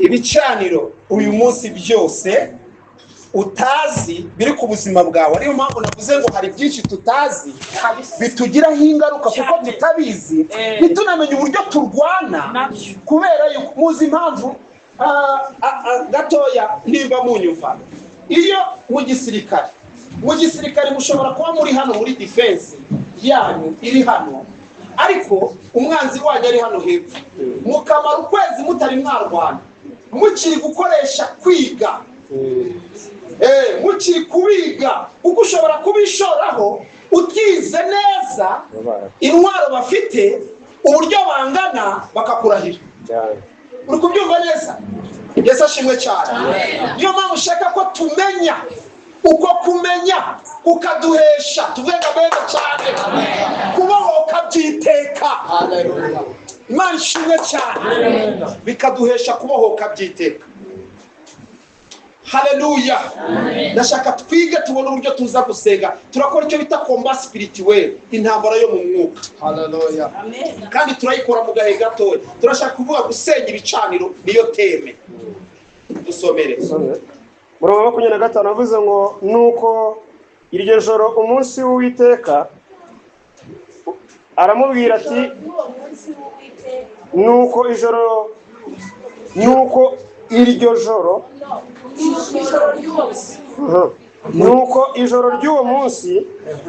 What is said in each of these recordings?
Ibicaniro uyu munsi byose utazi biri ku buzima bwawe, ariyo mpamvu navuze ngo hari byinshi tutazi bitugiraho ingaruka kuko tutabizi, ntitunamenye uburyo turwana. Nabyo. Kubera yuko muzi impamvu, gatoya nimba munyumva, iyo mu gisirikare mushobora kuba muri hano muri defense yanyu iri hano, ariko umwanzi wanyu ari hano hepfo, mukamara ukwezi mutari mwarwana, mukiri gukoresha kwiga, mukiri kubiga, kuko ushobora kubishoraho utize neza intwaro bafite, uburyo bangana, bakakurahira. Uri kubyumva neza? Yesu ashimwe cyane. Niyo mpamvu ushaka ko tumenya, uko kumenya kukaduhesha, tuvuge ngo amena cyane, kubohoka by'iteka. Imana ishimwe cyane. Bikaduhesha kubohoka by'iteka. Haleluya! Ndashaka twige, tubone uburyo tuza gusenga. Turakora icyo bita combat spirituel, intambara yo mu mwuka. Haleluya. Amen. Kandi turayikora mu gahe gatoya. Turashaka kuvuga gusenya ibicaniro, niyo thème. Dusomere. Murongo wa 25 avuze ngo: "Nuko iryo joro umunsi w'Uwiteka aramubwira ati" N'uwo munsi w'Uwiteka. Nuko ijoro, nuko iryo joro No, ijoro ry'uwo munsi. Nuko ijoro ry'uwo munsi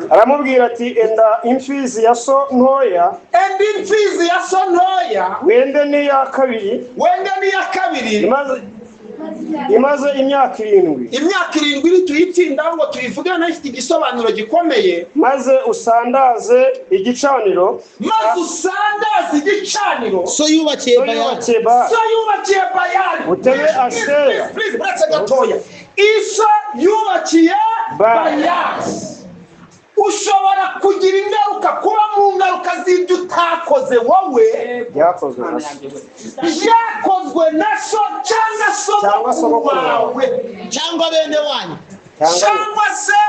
aramubwira ati: "Enda imfizi ya so ntoya." Enda imfizi ya so ntoya. "Wende n'iya kabiri." Wenda n'iya kabiri. Imaze imyaka 7. Imyaka 7 iri tuyitindaho ngo tuyivuge, nayo ifite igisobanuro gikomeye. "Maze usandaze igicaniro." Maze usandaze igicaniro. So yubakiye So Bayali. yubakiye Bayali. So yubakiye Bayali. Uteme Ashera. Please, uretse gatoya, iso yubakiye Bayali. Bayali. Ushobora kugira ingaruka, kuba mu ngaruka z'ibyo utakoze wowe. Byakozwe na so. Byakozwe na so cyangwa Cyangwa sogokuru sogokuru wawe. Cyangwa bene wanyu. Cyangwa Cyangwa se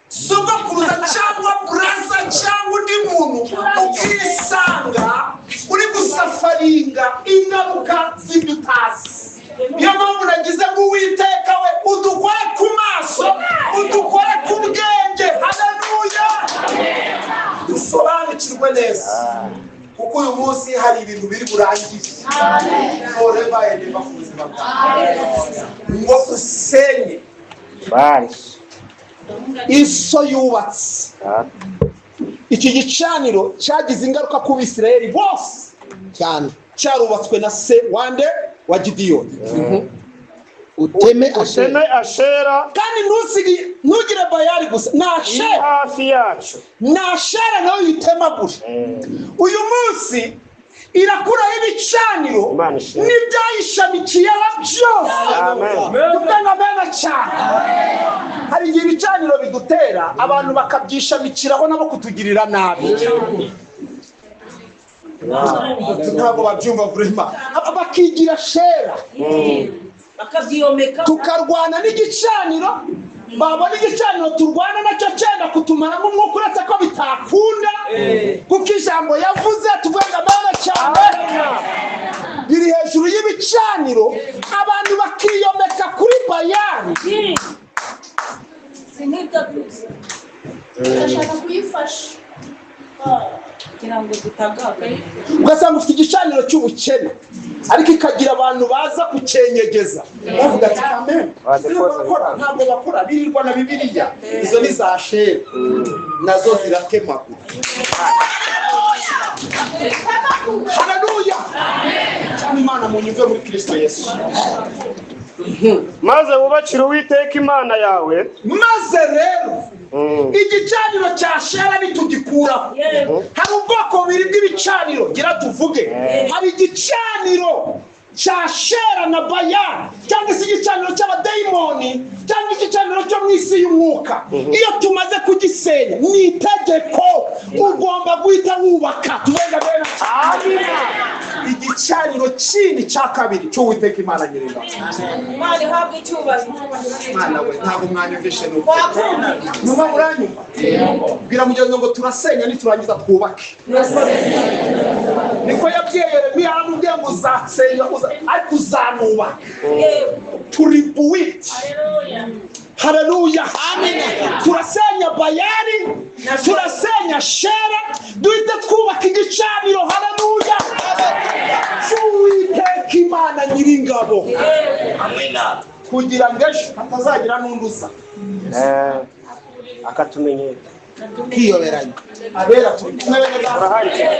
sogokuruza cyangwa buraza cyangwa undi muntu, ukisanga uri gusufferinga ingaruka z'ibyo utazi. Niyo mpamvu nagize ngo Uwiteka we udukore ku maso, udukore ku bwenge. Haleluya! Dusobanukirwe neza, kuko uyu munsi hari ibintu biri burangire forever and ever ku buzima bwawe. Ngo usenye Bari. iso yubatse. Iki gicaniro cyagize ingaruka ku Bisirayeli bose. Cyane. Cyarubatswe na se wande? Wa Gidiyoni. Uteme Uteme Ashera. Ashera. Kandi ntusige, ntugire Bayali gusa, na iri Ashera. Hafi yacu. Na Ashera nayo yitemagure. Uyu munsi irakuraho ibicaniro Imana ishimwe. n'ibyayishamikiyeho byose. Amen. Tuvuge ngo amena cyane. Hari igihe ibicaniro bidutera, abantu bakabyishamikiraho nabo kutugirira nabi. Ntabwo babyumva vraiment, bakigira Ashera. Bakabyiyomeka. Tukarwana n'igicaniro, babona igicaniro turwana nacyo cyenda kutumaramo umwuka, uretse ko bitakunda, kuko ijambo yavuze, tuvuge ngo amena cyane, riri hejuru y'ibicaniro. Abantu bakiyomeka kuri Bayali. Si nk'ibyo byose, urashaka kuyifasha. Kugira ngo zitagaga. Ugasanga ufite igicaniro cy'ubukene, ariko ikagira abantu baza kucyenyegeza, bavuga ati: "Amen." Bazi koza. Bakora, ntabwo bakora, birirwa na Bibiliya. Izo ni za Ashera, nazo ziratemagura. Haleluya cyane! Imana munyumve muri Kristo Yesu. "Maze wubakire Uwiteka Imana yawe." Maze rero igicaniro cya Ashera nitugikuraho, hari ubwoko bubiri bw'ibicaniro gira tuvuge. Hari igicaniro cya Ashera na Bayali, cyangwa se igicaniro cy'abadayimoni, cyangwa igicaniro cyo mu isi y'umwuka. Iyo tumaze kugisenya, ni itegeko, ugomba guhita wubaka. Tuvuge amena. Igicaniro kindi cya kabiri cy'Uwiteka Imana Nyiringabo. Imana ihabwe icyubahiro. Mwana we, ntabwo mwanyumvishe nuko. Nyuma muranyumva. Bwira mugenzi ngo turasenya niturangiza twubake. Niko yabwiye Yeremiya, aramubwiye ngo uzasenya ariko uzanubaka. Turibuwiti. Haleluya. Turasenya Bayali, turasenya Shera, duhite twubaka igicaniro. Haleluya. Cy'Uwiteka Imana Nyiringabo. Kugira ngo ejo hatazagira n'undi uza akatumenyera Kwiyoberanya. Abera turi kumwe bene data. Urahari cyane.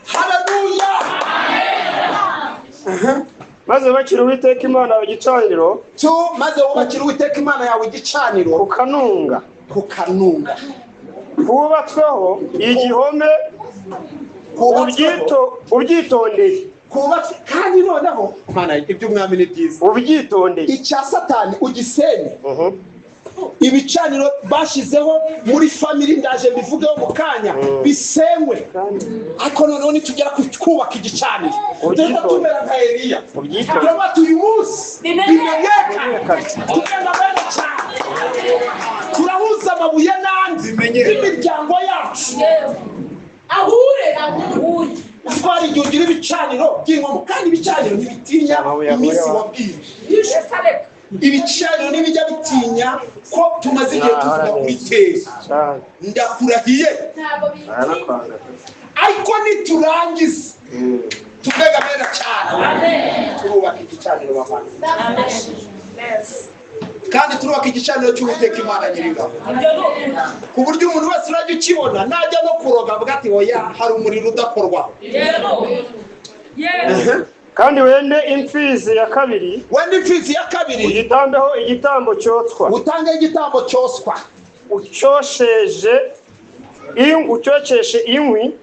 Haleluya. Maze bakira Uwiteka Imana yawe igicaniro Tu maze wubakira Uwiteka Imana yawe igicaniro ku kanunga ku kanunga hubatsweho igihome ubyitondeye kubatswe. Kandi noneho Mana, iby'umwami ni byiza. Ubyitondeye. Icya Satani ugisenye. Ibicaniro bashyizeho muri family, ndaje mbivugeho mu kanya, bisenywe. Ariko noneho nitugera ku kubaka igicaniro, duhita tumera nka Eliya. Ubyitondeye. Turabata uyu munsi bimenyekane, tugenda bene cyane, turahuza amabuye n'andi y'imiryango yacu. Ahure ahure. Twari igihe ugira ibicaniro by'inkomo, kandi ibicaniro ntibitinya Amabuye iminsi ahuye. wabwiye. Ibicaniro ntibijya bitinya ko tumaze igihe tuvuga kuri teza. Cyane. Ndakurahiye. Ntabwo bitinya. Aranakwanga. Ariko niturangiza tubega bene cyane, turubaka igicaniro bavandimwe, kandi turubaka igicaniro cy'Uwiteka Imana Nyiringabo, ku buryo umuntu wese urajya ukibona najya no kuroga avuga ati oya, hari umuriro udakorwaho. Kandi wende imfizi ya kabiri, Wenda imfizi ya kabiri, uyitambeho igitambo cyotswa, utange igitambo cyoswa, ucyosheje ucyokeshe inkwi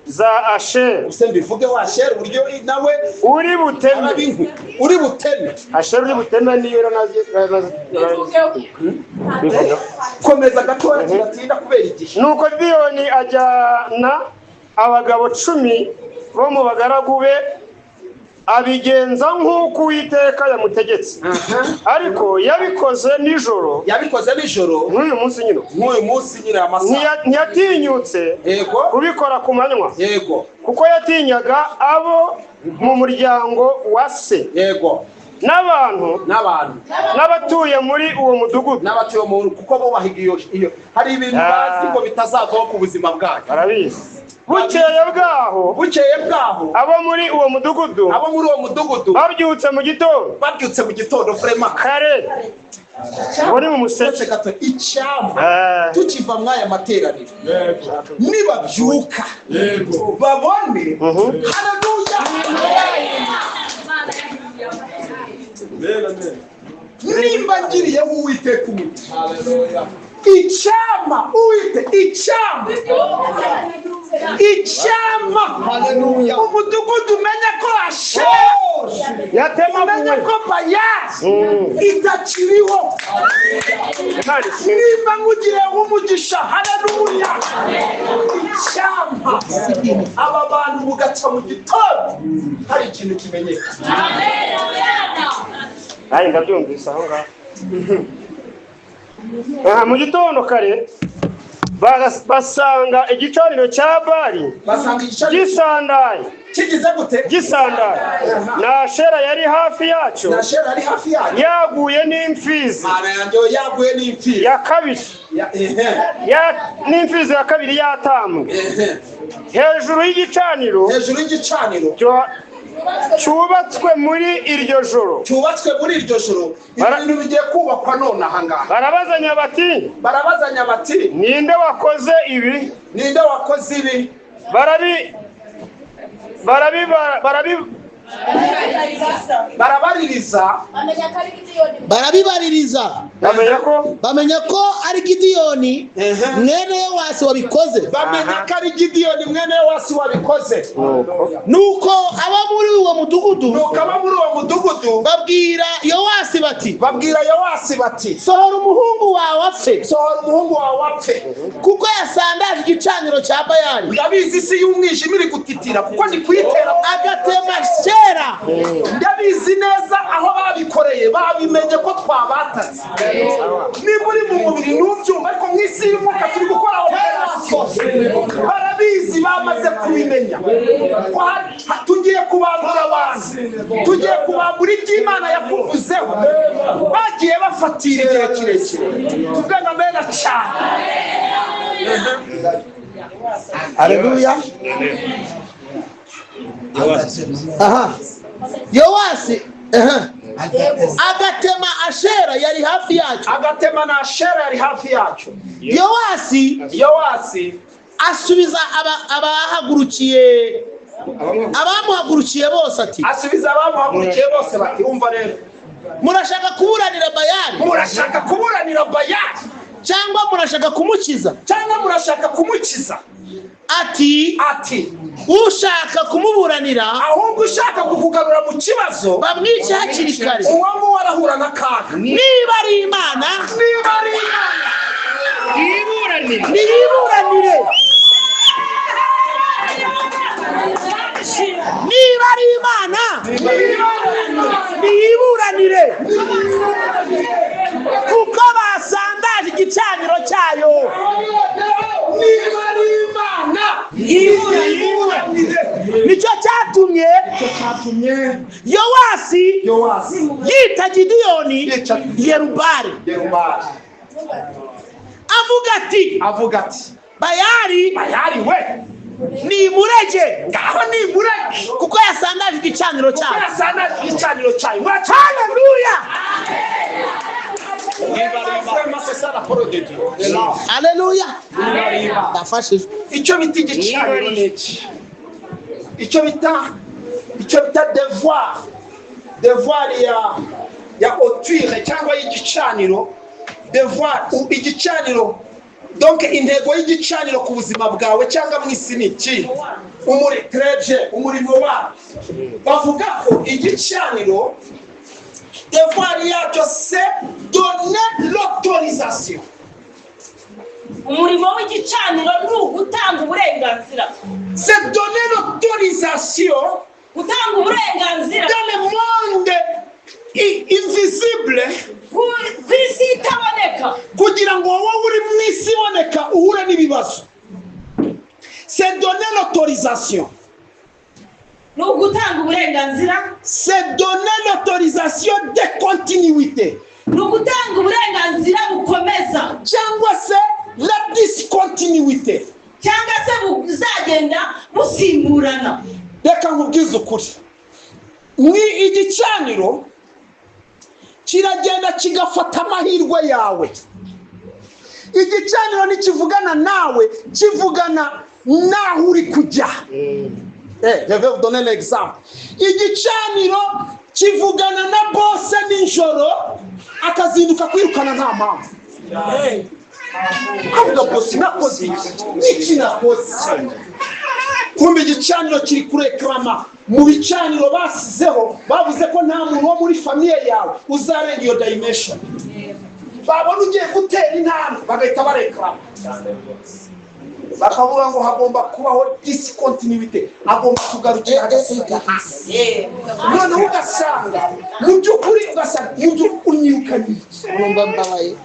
za Asheri. Use mbivuge washera uburyo nawe Uri buteme. araba inkwi uri buteme. Asheri uri buteme niyo. Komeza gatoya, kiratinda kubera igihe. Nuko Gideyoni ajyana abagabo 10 bo mu bagaragu be, abigenza nk'uko Uwiteka yamutegetse, ariko yabikoze nijoro. Yabikoze nijoro. Nk'uyu munsi nyine. Nk'uyu munsi nyine amasaha. Ntiyatinyutse kubikora ku manywa, kuko yatinyaga abo mu muryango wa se n'abantu n'abantu n'abatuye muri uwo mudugudu. N'abatuye mu, kuko bubahaga iyo hari ibintu bazi ngo bitazavaho ku buzima bwacu. Barabizi. Bukeye bwaho, Bukeye bwaho, abo muri uwo mudugudu abo muri uwo mudugudu babyutse mu gitondo babyutse mu gitondo vraiment kare muri mu museke. Uretse gato, icyampa tukiva muri aya materaniro nibabyuka babone. Haleluya. Nimba ngiriyeho Uwiteka umugisha, icyama Uwite icyama icyama umudugudu umenye ko Asheri, umenye Yatemaguwe. ko Bayasi itakiriho. Imana ishimwe. Nimba nkugiriyeho umugisha, haleluya, icyampa aba bantu mugaca mu gitondo hari ikintu kimenyekana. Nanjye ndabyumvise aho ngaho. Aha, mu gitondo kare basanga igicaniro cya Bali Basanga igicaniro gisandaye. Kigize gute? Gisandaye, na Ashera yari hafi yacyo Na Shera ari hafi yayo yaguye n'imfizi Mana yanjye, yaguye n'imfizi ya kabiri n'imfizi ya kabiri yatambwe hejuru y'igicaniro hejuru y'igicaniro cyubatswe muri iryo joro. Cyubatswe muri iryo joro. Ibintu bigiye kubakwa none aha ngaha. Barabazanya bati: Barabazanya bati: "Ninde wakoze ibi?" "Ninde wakoze ibi?" Barabi barabi barabi Barabaririza. Barabibaririza. Bamenya ko ari Gidiyoni mwene Yowasi wabikoze. Bamenya ko ari Gidiyoni mwene Yowasi wabikoze. Nuko abo muri uwo mudugudu, Nuko abo muri uwo mudugudu babwira Yowasi bati, babwira Yowasi bati, sohora umuhungu wawe apfe, sohora umuhungu wawe apfe, kuko yasandaje igicaniro cya Bayali. Ndabizi isi y'umwijima iri gutitira kuko ndi kuyitera. Agatema Shera. Ndabizi neza aho babikoreye, babimenye ko twabatatse. Niba uri mu mubiri ntubyumva, ariko mu isi y'umwuka turi gukora operasiyo. Barabizi, bamaze kubimenya. Tugiye kubambura abantu, tugiye kubambura iby'Imana yakuvuzeho. Bagiye bafatira igihe kirekire, tuvuge ngo amena cyane. Haleluya. Aha, Yowasi agatema Ashera yari hafi yacyo. Agatema na Ashera yari hafi yacyo. Yowasi asubiza abahagurukiye, abamuhagurukiye bose ati, Asubiza abamuhagurukiye bose bati, umva rero, murashaka kuburanira Bayali? Murashaka kuburanira Bayali? Cyangwa murashaka kumukiza? Cyangwa murashaka kumukiza? Ati, Ati, ushaka kumuburanira, ahubwo ushaka kukugarura mu kibazo, bamwice hakiri kare. Uwo nguwo arahura n'akaga. Niba ari Imana, Niba ari Imana, niyiburanire. Niba ari Imana, niyiburanire, kuko basandaje igicaniro cyayo. Niba ari Imana, yiburanire. Nicyo cyatumye Yowasi Yowasi yita Gidiyoni Yita- Yerubari, Yerubali, avuga ati, avuga ati, Bayali Bayali we, nimurege, ngaho nimurege, kuko yasandaje igicaniro kuko cyayo. yasandaje igicaniro cyayo. Haleluya. Haleluya, ndafashijwe. Icyo bita igicaniro ni iki? Icyo bita devoir ya auteur cyangwa y'igicaniro, devoir igicaniro, donc intego y'igicaniro ku buzima bwawe cyangwa mu isi ni iki? Umuri treje umurimo wawe. Bavuga ko igicaniro, devoir yacyo, c'est donner l'autorisation. Umurimo w'igicaniro ni ugutanga uburenganzira. C'est donner l'autorisation Gutanga uburenganzira dans le monde invisible, ku isi itaboneka, kugira ngo wowe uri mu isi iboneka uhure n'ibibazo. C'est donner l'autorisation. Ni ugutanga uburenganzira. C'est donner l'autorisation de continuité Ni ugutanga uburenganzira bukomeza cyangwa se la discontinuité. Cyangwa se buzagenda busimburana. Reka nkubwize ukuri, ni igicaniro kiragenda kigafata amahirwe yawe. Igicaniro ntikivugana nawe, kivugana n'aho uri kujya. Je vais vous donner l'exemple. Igicaniro kivugana na boss nijoro, akazinduka kwirukana nta mpamvu. Avuga, boss nakoze iki? Niki nakoze? Kumva igicaniro kiri kurekarama. Mu bicaniro basizeho, bavuze ko nta muntu wo muri famille yawe uzarenga iyo dimension. Babona ugiye gutera intambwe, bagahita barekarama, bakavuga ngo hagomba kubaho discontinuité, agomba kugarukira agasubira hasi. Noneho ugasanga mu by'ukuri, ugasanga mu by'ukuri unyirukanye iki? Urumva mbabaye.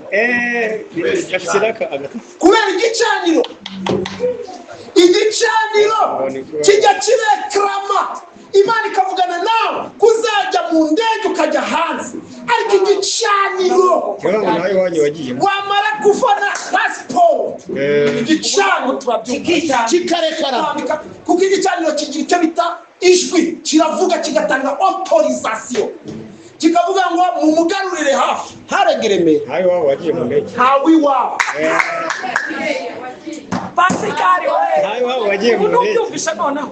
Kubera igicaniro. Igicaniro kijya kirekarama, Imana ikavugana nawe kuzajya mu ndege ukajya hanze, ariko igicaniro Nawe iwanyu wagiye. Wamara kufana pasiporo, igicaniro Kikita. Kikarekara. Kuko igicaniro kigira icyo bita ijwi, kiravuga, kigatanga autorisation, kikavuga ngo mumugarurire hafi haregeremera. Nawe iwawe wagiye mu ndege. Ntawe iwawe. Pasikari we. Nawe waba wagiye Ubu mu ndege. ntubyumvishe noneho.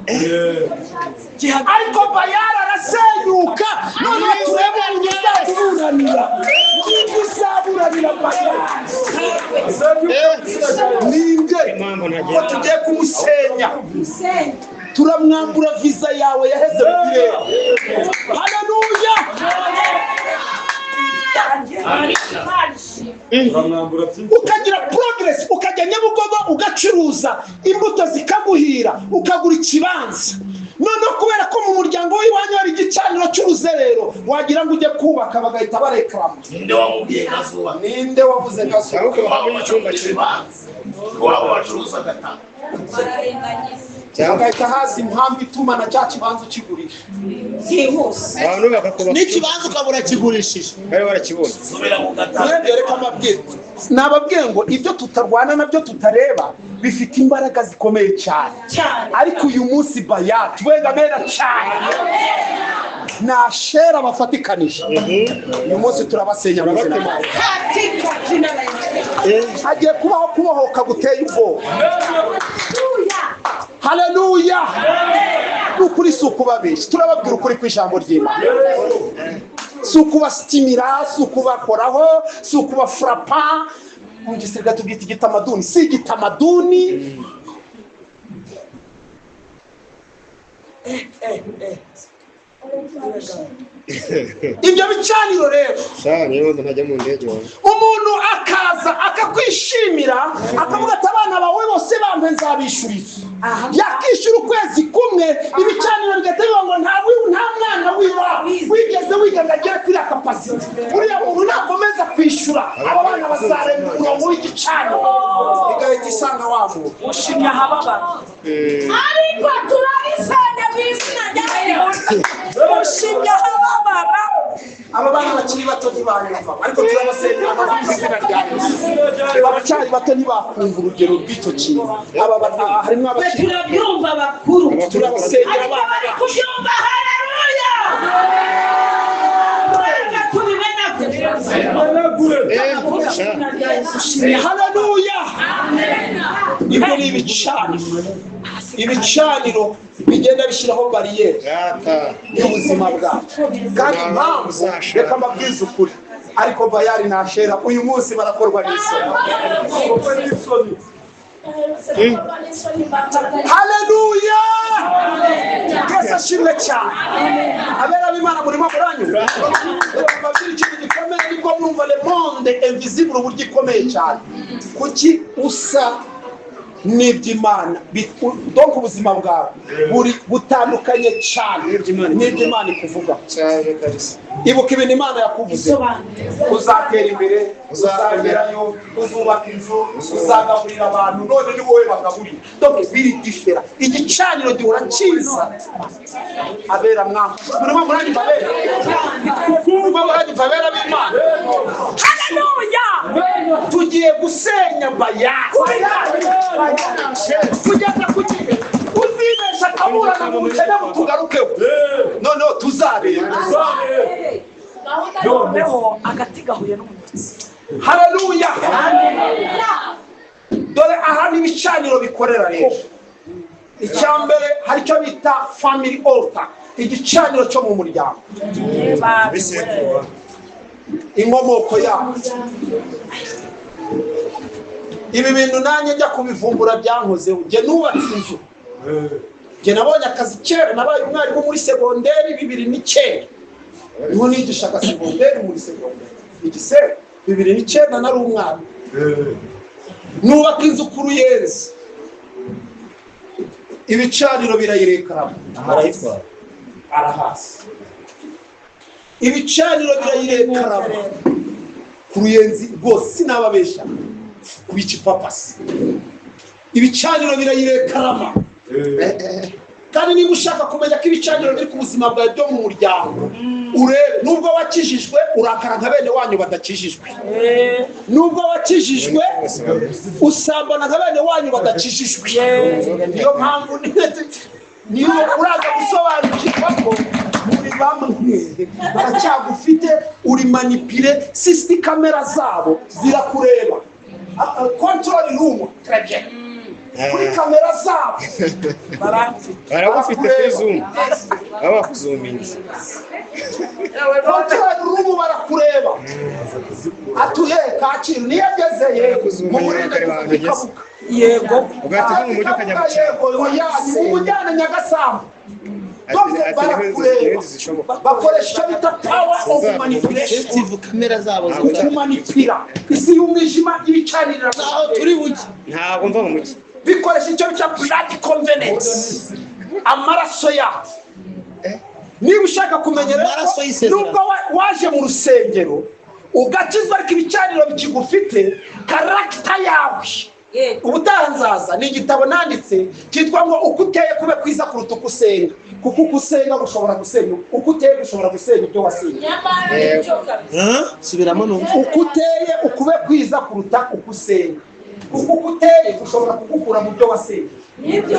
Gihagarike. Ariko Bayari arasenyuka. Noneho turebe umuntu uzaburanira, ninde uzaburanira Bayari? Ninde Impamvu ko ntagenda. tugiye kumusenya? Turamwambura viza yawe yaheze mu kirere. Haleluya! Ukagira progress, ukajya Nyabugogo ugacuruza imbuto zikaguhira, ukagura ikibanza. Noneho kubera ko mu muryango w'iwanyu hari igicaniro cy'uruzerero, wagira ngo ujye kubaka bagahita barekarama. Ninde wamubwiye kazuba? Ninde wavuze kazuba? Ahubwo bahabona icyumba kimwe. Ibibanza iwabo bacuruza agataka. Cyangwa Bagahita haza impamvu ituma na cya kibanza ukigurisha. Byihuse. abantu bakakubaka. N'ikibanza ukaba urakigurishije. Bari barakibonye. Subira ku gataka. Mwebwe reka mbabwire, nababwiye ngo ibyo tutarwana nabyo tutareba bifite imbaraga zikomeye cyane. Cyane. Ariko uyu munsi Bayati wenda mera cyane nashera bafatikanije, uyu munsi turabasenya mu izina rya Yesu. Katika jina la Yesu. Hagiye kubaho kubohoka guteye ubwoba. Haleluya. Haleluya! Ni ukuri, si ukubabeshya, turababwira ukuri kw'ijambo ry'Imana. Si ukubasitimira, si ukubakoraho, si ukubafurapa. Mu gisirikare tubyita igitamaduni, si igitamaduni. Ibyo bicaniro rero, Sha, niyo mpamvu ntajya mu ndege wawe. Umuntu akaza akakwishimira, akavuga ati: "Abana bawe bose bampe nzabishyurira." Yakishyura ukwezi kumwe, ibicaniro bigahita bivuga ngo nta mwana w'iwabo wigeze wiga ngo agere kuri capacité. Uriya muntu nakomeza kwishyura, aba bana bazarenga umurongo w'igicaniro, igahita isanga wa muntu. Ushimye ahababara. Ariko turabisenya mu izina rya Yesu. Ushimye ahababara. Aba bana bakiri bato ntibanyumva, ariko turabasengera mu izina rya Yesu. Abacyari bato ntibakumva urugero rw'icyo kintu. Aba harimo Twe abakiri turabyumva bakuru. Turabasengera Ariko abana bari bacu. kubyumva, haleluya. Reka tubimenagure. Sha. Haleluya! Ibyo ni ibicaniro, ibicaniro bigenda bishyiraho bariyeri Rata. y'ubuzima bwacu. Kandi impamvu, reka mbabwize ukuri, ariko Bayari nashera uyu munsi barakorwa n'isoni. Haleluya! Yesu ashimwe cyane. Abera b'Imana, murimo muranyura. Reka mbabwire ikintu gikomeye, nibwo mwumva le monde invisible uburyo ikomeye cyane. Kuki usa n'iby'Imana, donc ubuzima bwawe buri butandukanye cyane n'iby'Imana ikuvuga? Cyane kabisa. Ibuka ibintu Imana yakuvuze: uzatera imbere, uzagerayo, uzubaka inzu, uzagaburira abantu. None ni wowe bagaburira. Donc biri différent. Igicaniro gihora kiza. Abera mwana, murimo muranyumva? Abera, murimo muranyumva? Abera b'Imana. Haleluya. Tugiye gusenya Bayari kugeza ku gihe uzibesha akaburana mu bukene butugarukeho, noneho tuzareba. Noneho agati gahuye n'umutsi. Haleluya! Dore ahantu ibicaniro bikorera rero. Icya mbere, hari icyo bita family altar, igicaniro cyo mu muryango. Bisekuru. Inkomoko yabo. Ibi bintu nanjye njya kubivumbura byankozeho. Njye nubatse inzu, njye nabonye akazi kera, nabaye umwarimu muri segonderi 2009, niho nigishaga segonderi, muri segonderi igisebe 2009 nari umwarimu. Nubaka inzu ku Ruyenzi, ibicaniro birayirekaramo. Barayitwara. Arahasi, ibicaniro birayirekarama ku Ruyenzi rwose, sinababesha, ku Bicipapasi ibicaniro birayirekarama. Kandi niba ushaka kumenya ko ibicaniro biri ku buzima bwawe byo mu muryango, urebe nubwo wakijijwe urakara nka bene wanyu badakijijwe, nubwo wakijijwe usambana nka bene wanyu badakijijwe. Niyo mpamvu niyo uraza gusobanukirwa ko muri bamwe baracyagufite, uri manipulé. CCTV camera zabo zirakureba, control room, très bien. Kuri kamera zabo Baragufite kuri Zoom, baba bakuzuminze. Control room barakureba. Atuye Kacyiru niyo agezeye mu murenge ikabuka. Yego. Ugahita uva mu mujyi ukajya mu cyaro. Yego, oya, ni umujyana Nyagasambu. Ati ati niho inzu Barakureba. zishoboka. Bakoresha icyo bita power of manipulation. Sensitive kamera zabo zikora. Kumanipira isi y'umwijima yicanirira Aho turi buke. Ntabwo mva mu mujyi. Bikoresha icyo bita blood covenant, amaraso yacu. Niba ushaka kumenya rero Amaraso ko y'isezerano. nubwo waje mu rusengero ugakizwa, ariko ibicaniro bikigufite, character yawe, ubutaha nzaza ni igitabo nanditse cyitwa ngo "Uko uteye kube kwiza kuruta uko usenga", kuko uko usenga gushobora gusenya, uko uteye gushobora gusenya ibyo wasenye. Nyamara nibyo kabisa. Subiramo numva. Uko uteye ukube kwiza kuruta uko usenga, kuko uko uteye gushobora kugukura mu byo wasenye. Nibyo.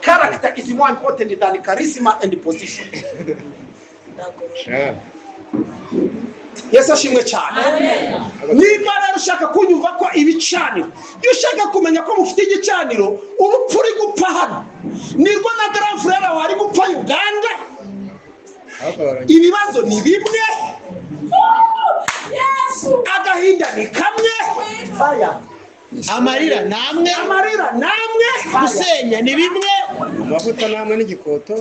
Character is more important than charisma and position. Sha. Yesu ashimwe cyane. Niba rero ushaka kunyumva ko ibicaniro, iyo ushaka kumenya ko mufite igicaniro, urupfu uri gupfa hano nirwo na grand frère wari gupfa Uganda. Ahubwo barongera. Ibibazo ni bimwe. Yesu. Agahinda ni kamwe. Amarira namwe. Amarira namwe. Gusenya ni bimwe. Amavuta namwe n'igikoto.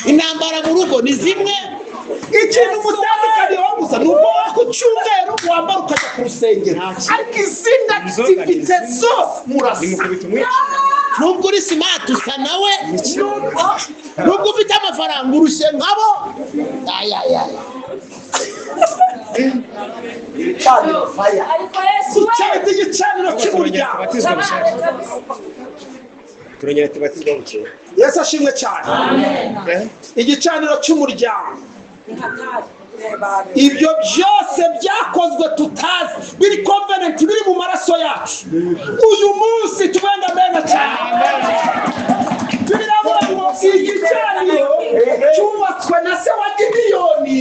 Intambara mu rugo ni zimwe. Ikintu mutandukaniyeho gusa ni uko wowe ku cyumweru wambara ukajya ku rusengero, ariko izindi activité zose murasa. Nimukubita umwica. Nubwo uri smart usa nawe, nubwo ufite amafaranga urushye nkabo. Ayayaya. Ibicaniro fire. Ariko Yesu we. Cyaba igicaniro cy'umuryango. Tubatizwa bushake. Turongera tubatizwa bukeye. Yesu ashimwe cyane. Igicaniro cy'umuryango, ibyo byose byakozwe tutazi, biri covenant, biri mu maraso yacu. Uyu munsi tubenda mena cyane. Biravuga ngo igicaniro cyubatswe na se wa Gidiyoni,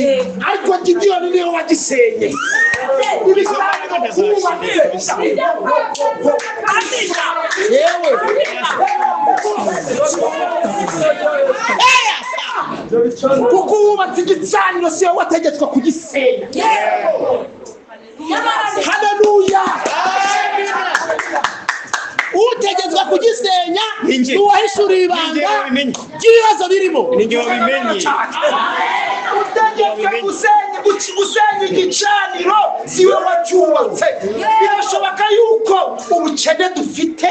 ariko Gidiyoni niwe wagisenye. Ibicaniro byubatse. Yewe. Kuko wubatse igicaniro si wowe wategetswe kugisenya. Haleluya. Utegetswe kugisenya Ninjye. n'uwahishuriye Ninjye ibanga wabimenye. ry'ibibazo birimo. Ninjye wabimenye. Utegetswe gusenya igicaniro si we wacyubatse. Birashoboka yuko ubukene dufite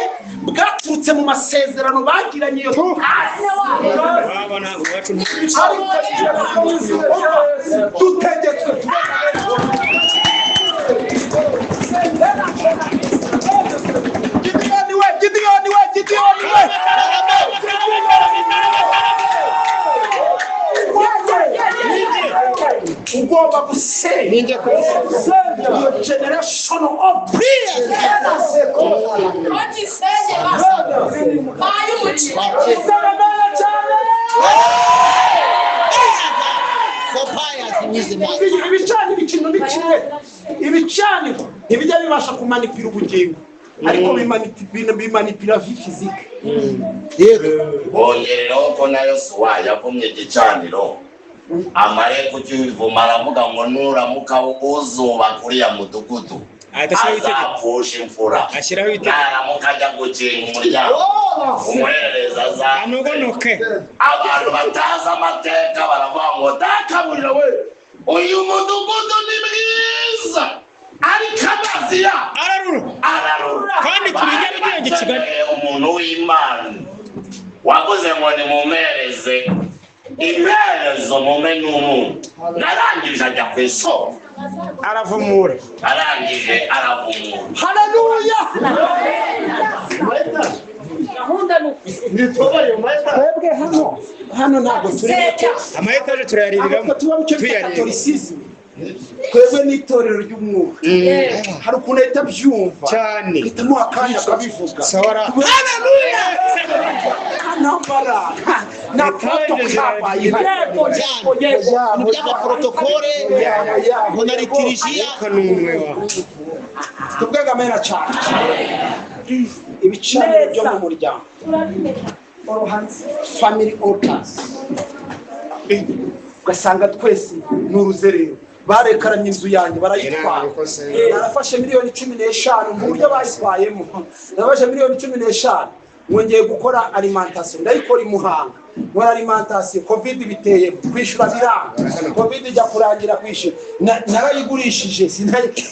bwaturutse mu masezerano bagiranye iyo tutazi. Waba ntabwo iwacu. Ariko dutegetswe. Gidiyoni we, Gidiyoni we, Gidiyoni we! Ugomba gusenya iyo generation of Bagisenye basa. Baye umukino. Isabela cyane. Kopaya zimwe. Ibicaniro, ikintu ni kimwe, ibicaniro ntibijya bibasha kumanipira ubugingo, ariko bimanipira vie physique. Yego. Bongerereho ko na Yosuwa yavumye igicaniro, amare kukivuma aravuga ngo nuramuka uzubaka uriya mudugudu Ahita ashyiraho itegeko. azapfusha imfura. Ashyiraho itegeko. Naramuka ajya gukinga umuryango, umuherereza aza Anugonoke. Abantu batazi amateka baravuga ngo databurira we, uyu mudugudu ni mwiza, ariko amazi ya Ararura. Ararura. Kandi turi i Nyarugenge, Kigali. Bakeneye umuntu w'Imana wavuze ngo nimumpereze imperezo mume n'umunyu, narangije ajya ku isoko. Aravumura. Arangije aravumura. Haleluya. Gahunda ni uku. Twebwe hano ntabwo turi Ama etaje turayaririramo. ntabwo tuba mu cyo bita Tuyareba. catholicism. Twebwe n'itorero ry'umwuka, hari ukuntu ahita abyumva Cyane. ahitamo akanya akabivuga. Sawa ra. Haleluya. Ntambara na protocol. Yego, yego, yego. Ibintu by'amaprotokole ngo na litirijiya. Kanumwe wa. Tubwegamera cyane. Ibicaniro byo mu muryango, family altars, ugasanga twese ni uruzerero. Barekaramye inzu yanjye barayitwara, barafashe miliyoni 15 mu buryo bayitwayemo. Nafashe miliyoni 15 mwongeye gukora alimentation, ndayikora i Muhanga, nkora alimentation. Covid biteye, kwishyura biranga. Covid ijya kurangira, kwishyura narayigurishije,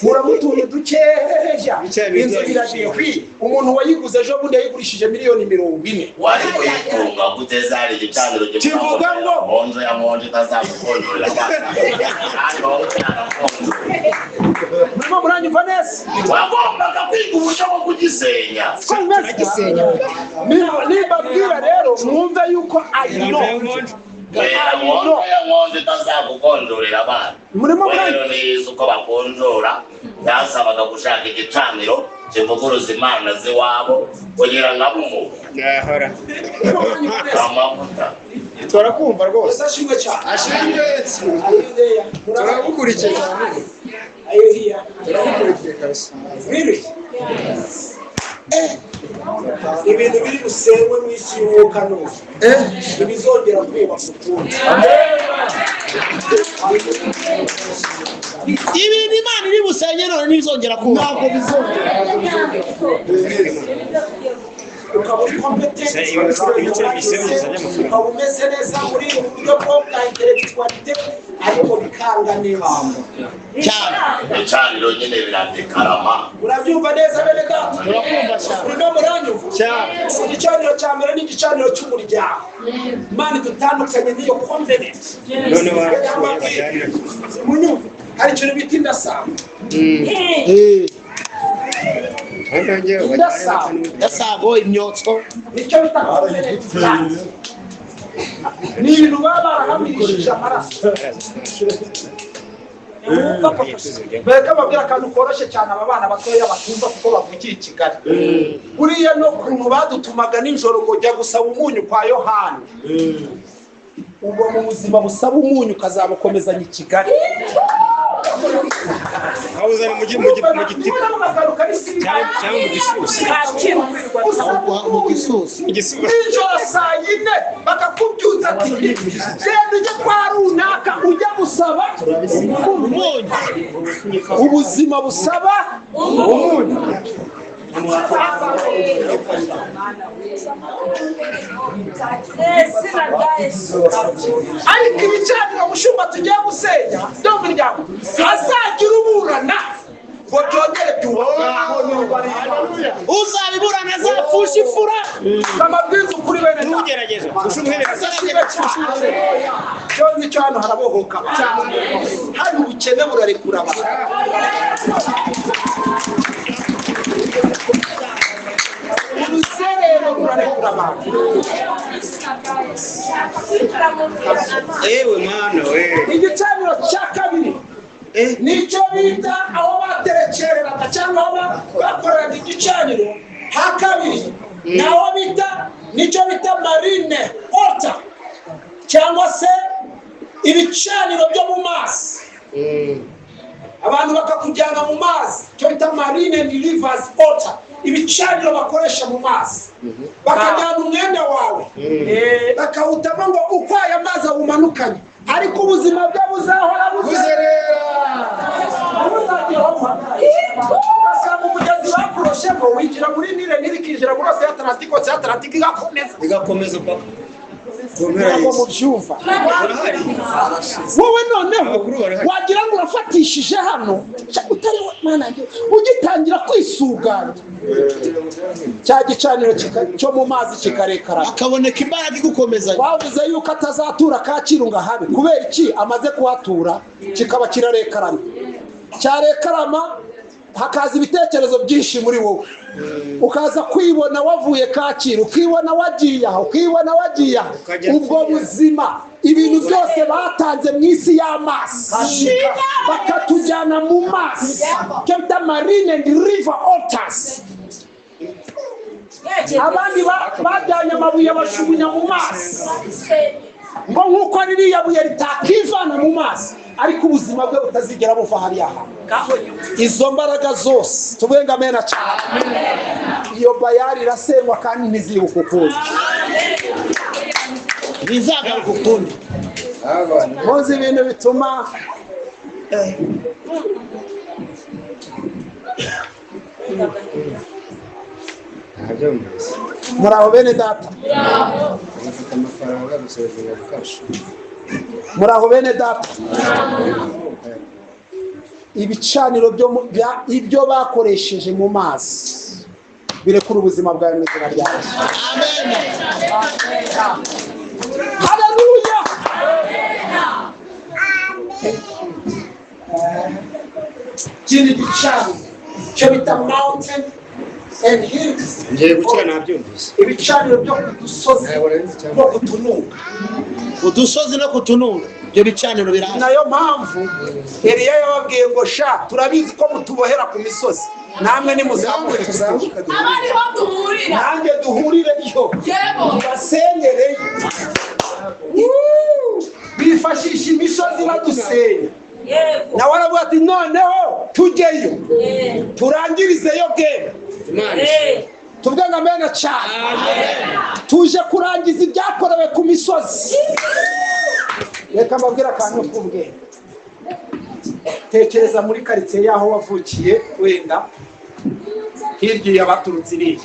nkuramo utuntu dukeya, inzu iragiye kwi umuntu wayiguze ejo bundi yayigurishije miliyoni 40. Wari kuyitunga gute hari igicaniro Kivuga ngo- Monzo ya monzo itazagukonjorera kandi wowe utarakonjora? Murimo muranyumva neza? Wagombaga kwiga uburyo bwo kugisenya. Ko bimeze? Nimbabwira rero mwumve yuko I know. Wera monzo ya monzo itazagukonjorera abana. Murimo muranyumva? Rero niyizi uko bakonjora, byasabaga gushaka igicaniro kivuguruza imana z'iwabo kugira ngo abe umuntu Yahora. Murimo muranyumva neza? amavuta. Turakumva rwose. Yesu ashimwe cyane. Ashimwe. Are you there? Turagukurikiye cyane. Are you here? Turagukurikiye kabisa. Really? Ibintu biri busenywe mu isi y'umwuka n'ubu ntibizongera kubaka ukundi. Ibintu Imana iri busenye none ntibizongera kuba. Ntabwo bizongera. Ukaba uri competent, ukaba umeze neza muri ubu buryo bwo bwa intellectualité, ariko bikanga neza. Cyane. Ibicaniro nyine biradekarama. Urabyumva neza, bene data? Turakumva cyane. Urimo muranyumva? Cyane. Igicaniro cya mbere ni igicaniro cy'umuryango. Imana idutandukanye n'iyo covenant. None barapfuye bajyanira. Munyumve, hari ikintu bita indasambo. Indasambo. Gasago, imyotso. Nicyo bita covenant blood. Ni ibintu baba barahamirishije amaraso. Bareka babwira akantu koroshye cyane aba bana batoya batumva kuko bavukiye i Kigali. Buriya no kuntu badutumaga nijoro ngo jya gusaba umunyu kwa Yohani, uba mu buzima busaba umunyu ukazabukomezanya i Kigali. Awuzana mu giti cyangwa mu gisusi. Mu gisusi. Mu gisusi. Nijoro saa 4 bakakubyutsa ati genda ujye kwa runaka ujya gusaba Umunyu. Ubuzima busaba umunyu. Izina rya Yesu. Ariko ibicaniro, mushumba, tugiye gusenya byo mu miryango, hazagira uburana ngo byongere byubake. Uzabiburana azapfusha ifura. Amabwiriza ukuri, bene data. Ntugerageze. Usha Cyo nicyo, hano harabohoka abantu, hari ubukene burarekura abantu. Uruzerero rurarekura abantu. Ewe mwana we. Igicaniro cya kabiri nicyo bita aho baterekereraga cyangwa aho bakoreraga igicaniro ha kabiri, ni aho bita, nicyo bita marine altar cyangwa se ibicaniro byo mu mazi. Abantu bakakujyana mu mazi, icyo bita marine and rivers altar, ibicaniro bakoresha mu mazi. Bakajyana umwenda wawe bakawutamo ngo uko aya mazi awumanukanye ariko ubuzima bwe buzahora buzerera, ntuzagera aho buhagarara. Ugasanga umugezi bakuroshemo winjira muri Nile, Nile ikinjira muri Océan Atlantique, Océan Atlantique igakomeza. Igakomeza papa. Ku mpera Ntabwo y'isi. mubyumva. Barahari. Wowe noneho Abakuru barahari. wagira ngo urafatishije hano utari we, Mana yanjye, ugitangira kwisuganya cya gicaniro cyo mu mazi kikarekara. Hakaboneka imbaraga igukomezanya. Bavuze yuko atazatura Kacyiru ngo ahabe. Kubera iki? Amaze kuhatura kikaba kirarekarama, cyarekarama hakaza ibitekerezo byinshi muri wowe, ukaza kwibona wavuye Kacyiru, ukibona wagiye aha, ukibona wagiye aha. Ukajya Ubwo buzima, ibintu byose batanze mu isi y'amazi, bakatujyana mu mazi, icyo bita marine and river altars. Abandi bajyanye amabuye bashugunya mu mazi ngo nk'uko ririya buye ritakivana mu mu mazi, ariko ubuzima bwe butazigera buva hariya hantu. Izo mbaraga zose tuvuge ngo amena cyane. Iyo bayari irasenywa kandi ntizibuka ukundi, ntizagaruka ukundi. Muzi ibintu bituma muraho bene data, muraho bene data. Ibicaniro ibyo bakoresheje mu mazi birekura ubuzima bwawe mu izina rya Yesu. Amen. Haleluya. Ikindi gicaniro cyo bita mountain and hills, Ngiye gukira nabyumvise. ibicaniro byo ku dusozi no ku tununga. Udusozi no kutununga, ibyo bicaniro birahari. Nayo mpamvu Eliya yababwiye ngo sha turabizi ko mutubohera ku misozi, namwe nimuzamuke abariho duhurira, nanjye duhurire yo basengereyo. Bifashisha imisozi badusenya. Nawe aravuga ati noneho tujyeyo turangirizeyo game. Tuvuge ngo amena cyane. Tuje kurangiza ibyakorewe ku misozi. Reka mbabwire akantu k'ubwenge. Tekereza muri karitsiye y'aho wavukiye, wenda hirya y'abaturutse iriya,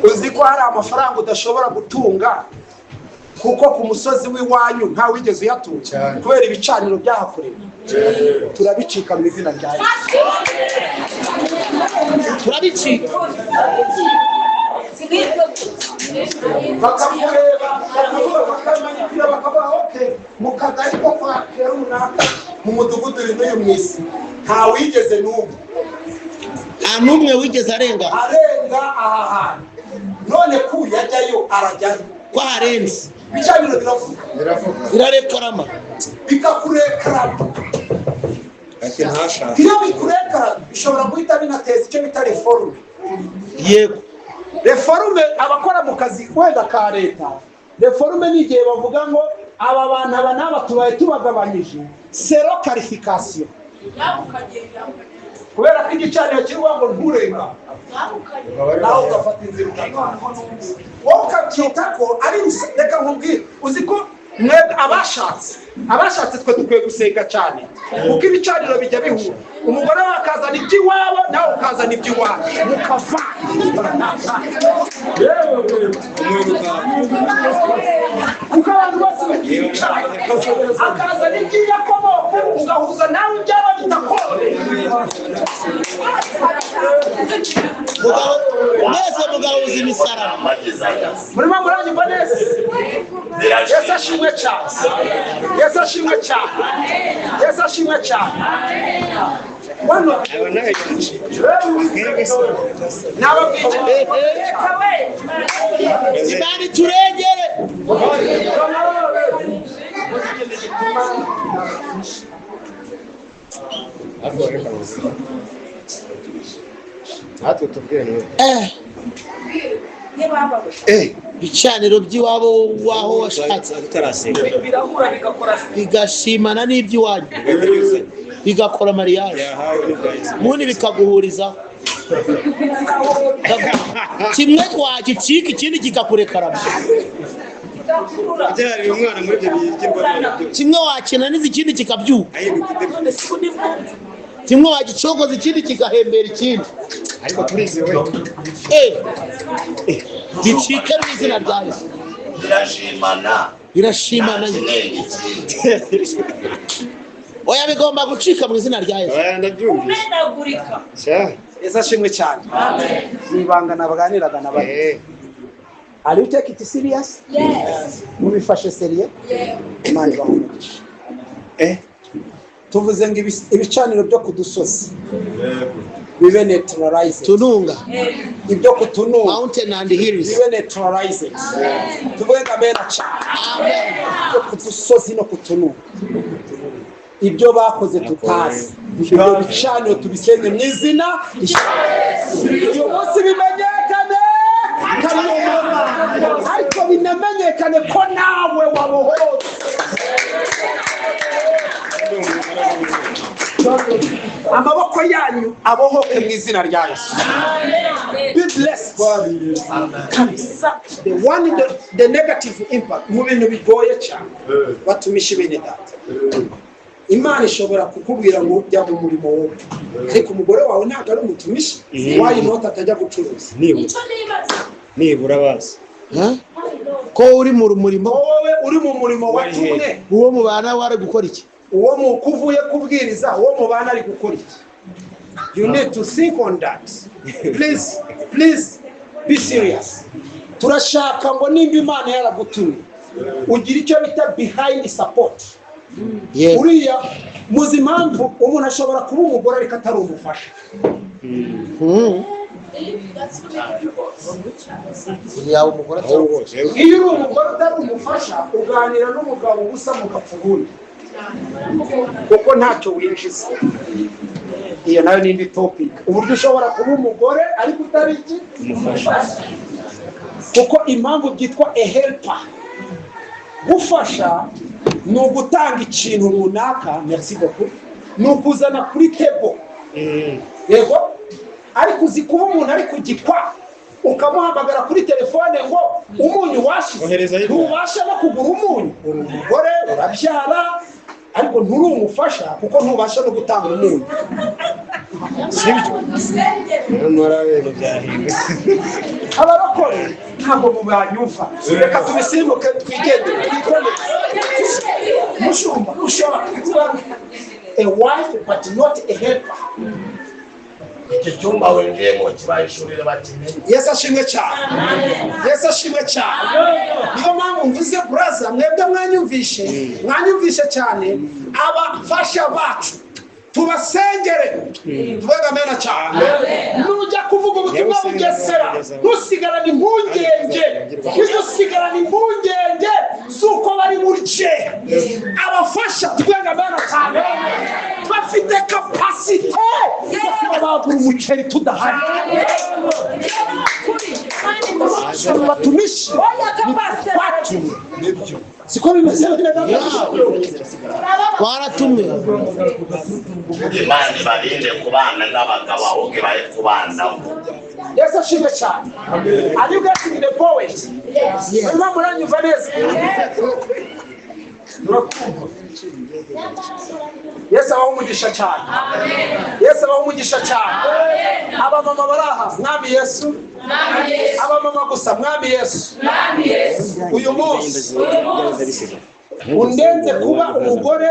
uzi ko hari amafaranga udashobora gutunga kuko ku musozi w'iwanyu nta wigeze uyatunga kubera ibicaniro byahakorewe. Turabicika mu izina rya Yesu. Turabicika. Bakakureba bakamanyikira bakavuga okay, mu kagari ko kwa runaka mu mudugudu uyu n'uyu mu isi nta wigeze n'umwe, nta n'umwe wigeze arenga aha hantu. None ku yajyayo arajyayo ko harenze. Ibicaniro biravuga, birarekarama, bikakurekarama. Iyo bikurekarama bishobora guhita binateza icyo bita reforme. Yego, reforme abakora mu kazi wenda ka leta, reforme ni igihe bavuga ngo aba bantu aba n'aba tubaye tubagabanyije sero qualification, kubera ko igicaniro kivuga ngo nturenga, nawe ugafata inzira ukagana, wowe ukabyita ko ari. Reka nkubwire, uzi ko mwebwe abashatse twe dukwiye gusenga cyane, kuko ibicaniro bijya bihura. Umugore we akazana iby'iwabo, nawe ukazana iby'iwabo, mukava. Kuko abantu bose bagira ibicaniro, akazana iby'iyakomoko ugahuza nawe ibyaba bitakoroheye. Mwese mugahuza imisaraba. Murimo muranyumva neza? Yesu ashimwe cyane. Yesu ashimwe cyane. Yesu ashimwe cyane. Imana iturengere. Ibicaniro by'iwabo waho washatse bigashimana n'iby'iwanyu, bigakora mariage ubundi bikaguhuriza kimwe twagicika ikindi kikakurekarama. Kimwe wakinaniza ikindi kikabyuka, kimwe wagicogoza ikindi kigahembera ikindi. Gicike mu izina rya Yesu. Birashimana, birashimana. Oya, bigomba gucika mu izina rya Yesu. Yesu ashimwe cyane. Ni ibanga nabaganiraga na bane. Are you take it serious? Yes. Mubifashe seriye? Imana ibahe umugisha. Tuvuze ngo ibicaniro byo ku dusozi bibe neutralized. Tununga. Ibyo kutununga. Mountain and hills. Bibe neutralized. Tuvuge ngo amen cyane. Ibyo ku dusozi no kutununga. Ibyo bakoze tutazi. Ibyo bicaniro tubisenye mu izina. Uyu munsi bimenyekane. Ariko binamenyekane ko nawe wabohotse. Amaboko yanyu abohoke mu izina rya Yesu. Be blessed. Kabisa, the one, the negative impact mu bintu bigoye cyane, batumisha bene data, Imana ishobora kukubwira ngo jya mu murimo wowe, ariko umugore wawe ntabwo ari umutumishi. Why not atajya gucuruza? Nibura. Icyo nibaza. Nibura bazi. Ha? Ko uri mu murimo. Wowe uri mu murimo watumwe. Uwo mubana wari gukora iki? Uwo mu kuvuye kubwiriza, uwo mubana ari gukora iki? You need to think on that. Please, please be serious. Turashaka ngo nimba Imana yaragutumye, ugira icyo bita behind support. Uriya muzi impamvu umuntu ashobora kuba umugore ariko atari umufasha. Yaba umugore atari Ahubwo Iyo uri umugore utari umufasha, uganira n'umugabo ubusa mugapfa ubundi, kuko ntacyo winjiza. Iyo nayo ni indi topic, uburyo ushobora kuba umugore ariko utari iki? Umufasha. Kuko impamvu byitwa a helper, gufasha ni ugutanga ikintu runaka, merci beaucoup, ni ukuzana kuri table. Yego, ariko uzi kuba umuntu ari kugikwa, ukamuhamagara kuri telefone ngo umunyu washize? Oherezayo. Ntubasha no kugura umunyu. Uri umugore, urabyara, ariko nturi umufasha kuko ntubasha no gutanga umunyu. Sibyo, nyamara ibintu byahindutse. Abarokore ntabwo mubanyumva. Reka tubisimbuke, twigendere, twikomeze. Mushumba, ushobora kuba a wife but not a helper. Iki cyumba winjiyemo kibayishurire bakimenye. Yesu ashimwe cyane, Yesu ashimwe cyane. Niyo mpamvu mvuze, buraza, mwebwe mwanyumvishe, mwanyumvishe cyane. Abafasha bacu tubasengere, tuvuge amena cyane. Nujya kuvuga ubutumwa Bugesera, ntusigarane impungenge, ntusigarane impungenge z'uko bari burye. Abafasha, tuvuge amena cyane, bafite capacité yo kuba bagura umuceri tudahari. Batumishi twatumwe, siko bimeze bene data? Twaratumwe. Imana ibarinde kubana n'abagabo, ahubwo ibahe kubanaho. Yesu ashimwe cyane. Are you getting the point? Murimo muranyumva neza? Murakumva? Yesu abaho umugisha cyane, Yesu abaho umugisha cyane. Abamama bari aha, Mwami Yesu, abamama gusa. Mwami Yesu, uyu munsi undenze kuba umugore,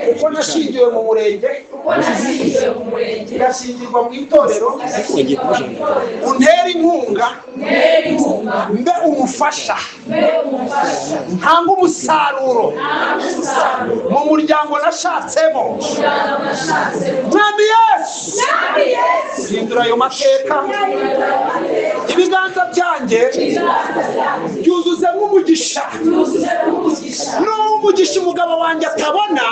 kuko nashingiwe mu murenge, ngashyingirwa mu itorero. Untera inkunga mbe umufasha, ntanga umusaruro mu muryango nashatsemo. Mwami Yesu, hindura ayo mateka. Ibiganza byanjye byuzuze nk'umugisha, n'umugisha umugabo wanjye atabona,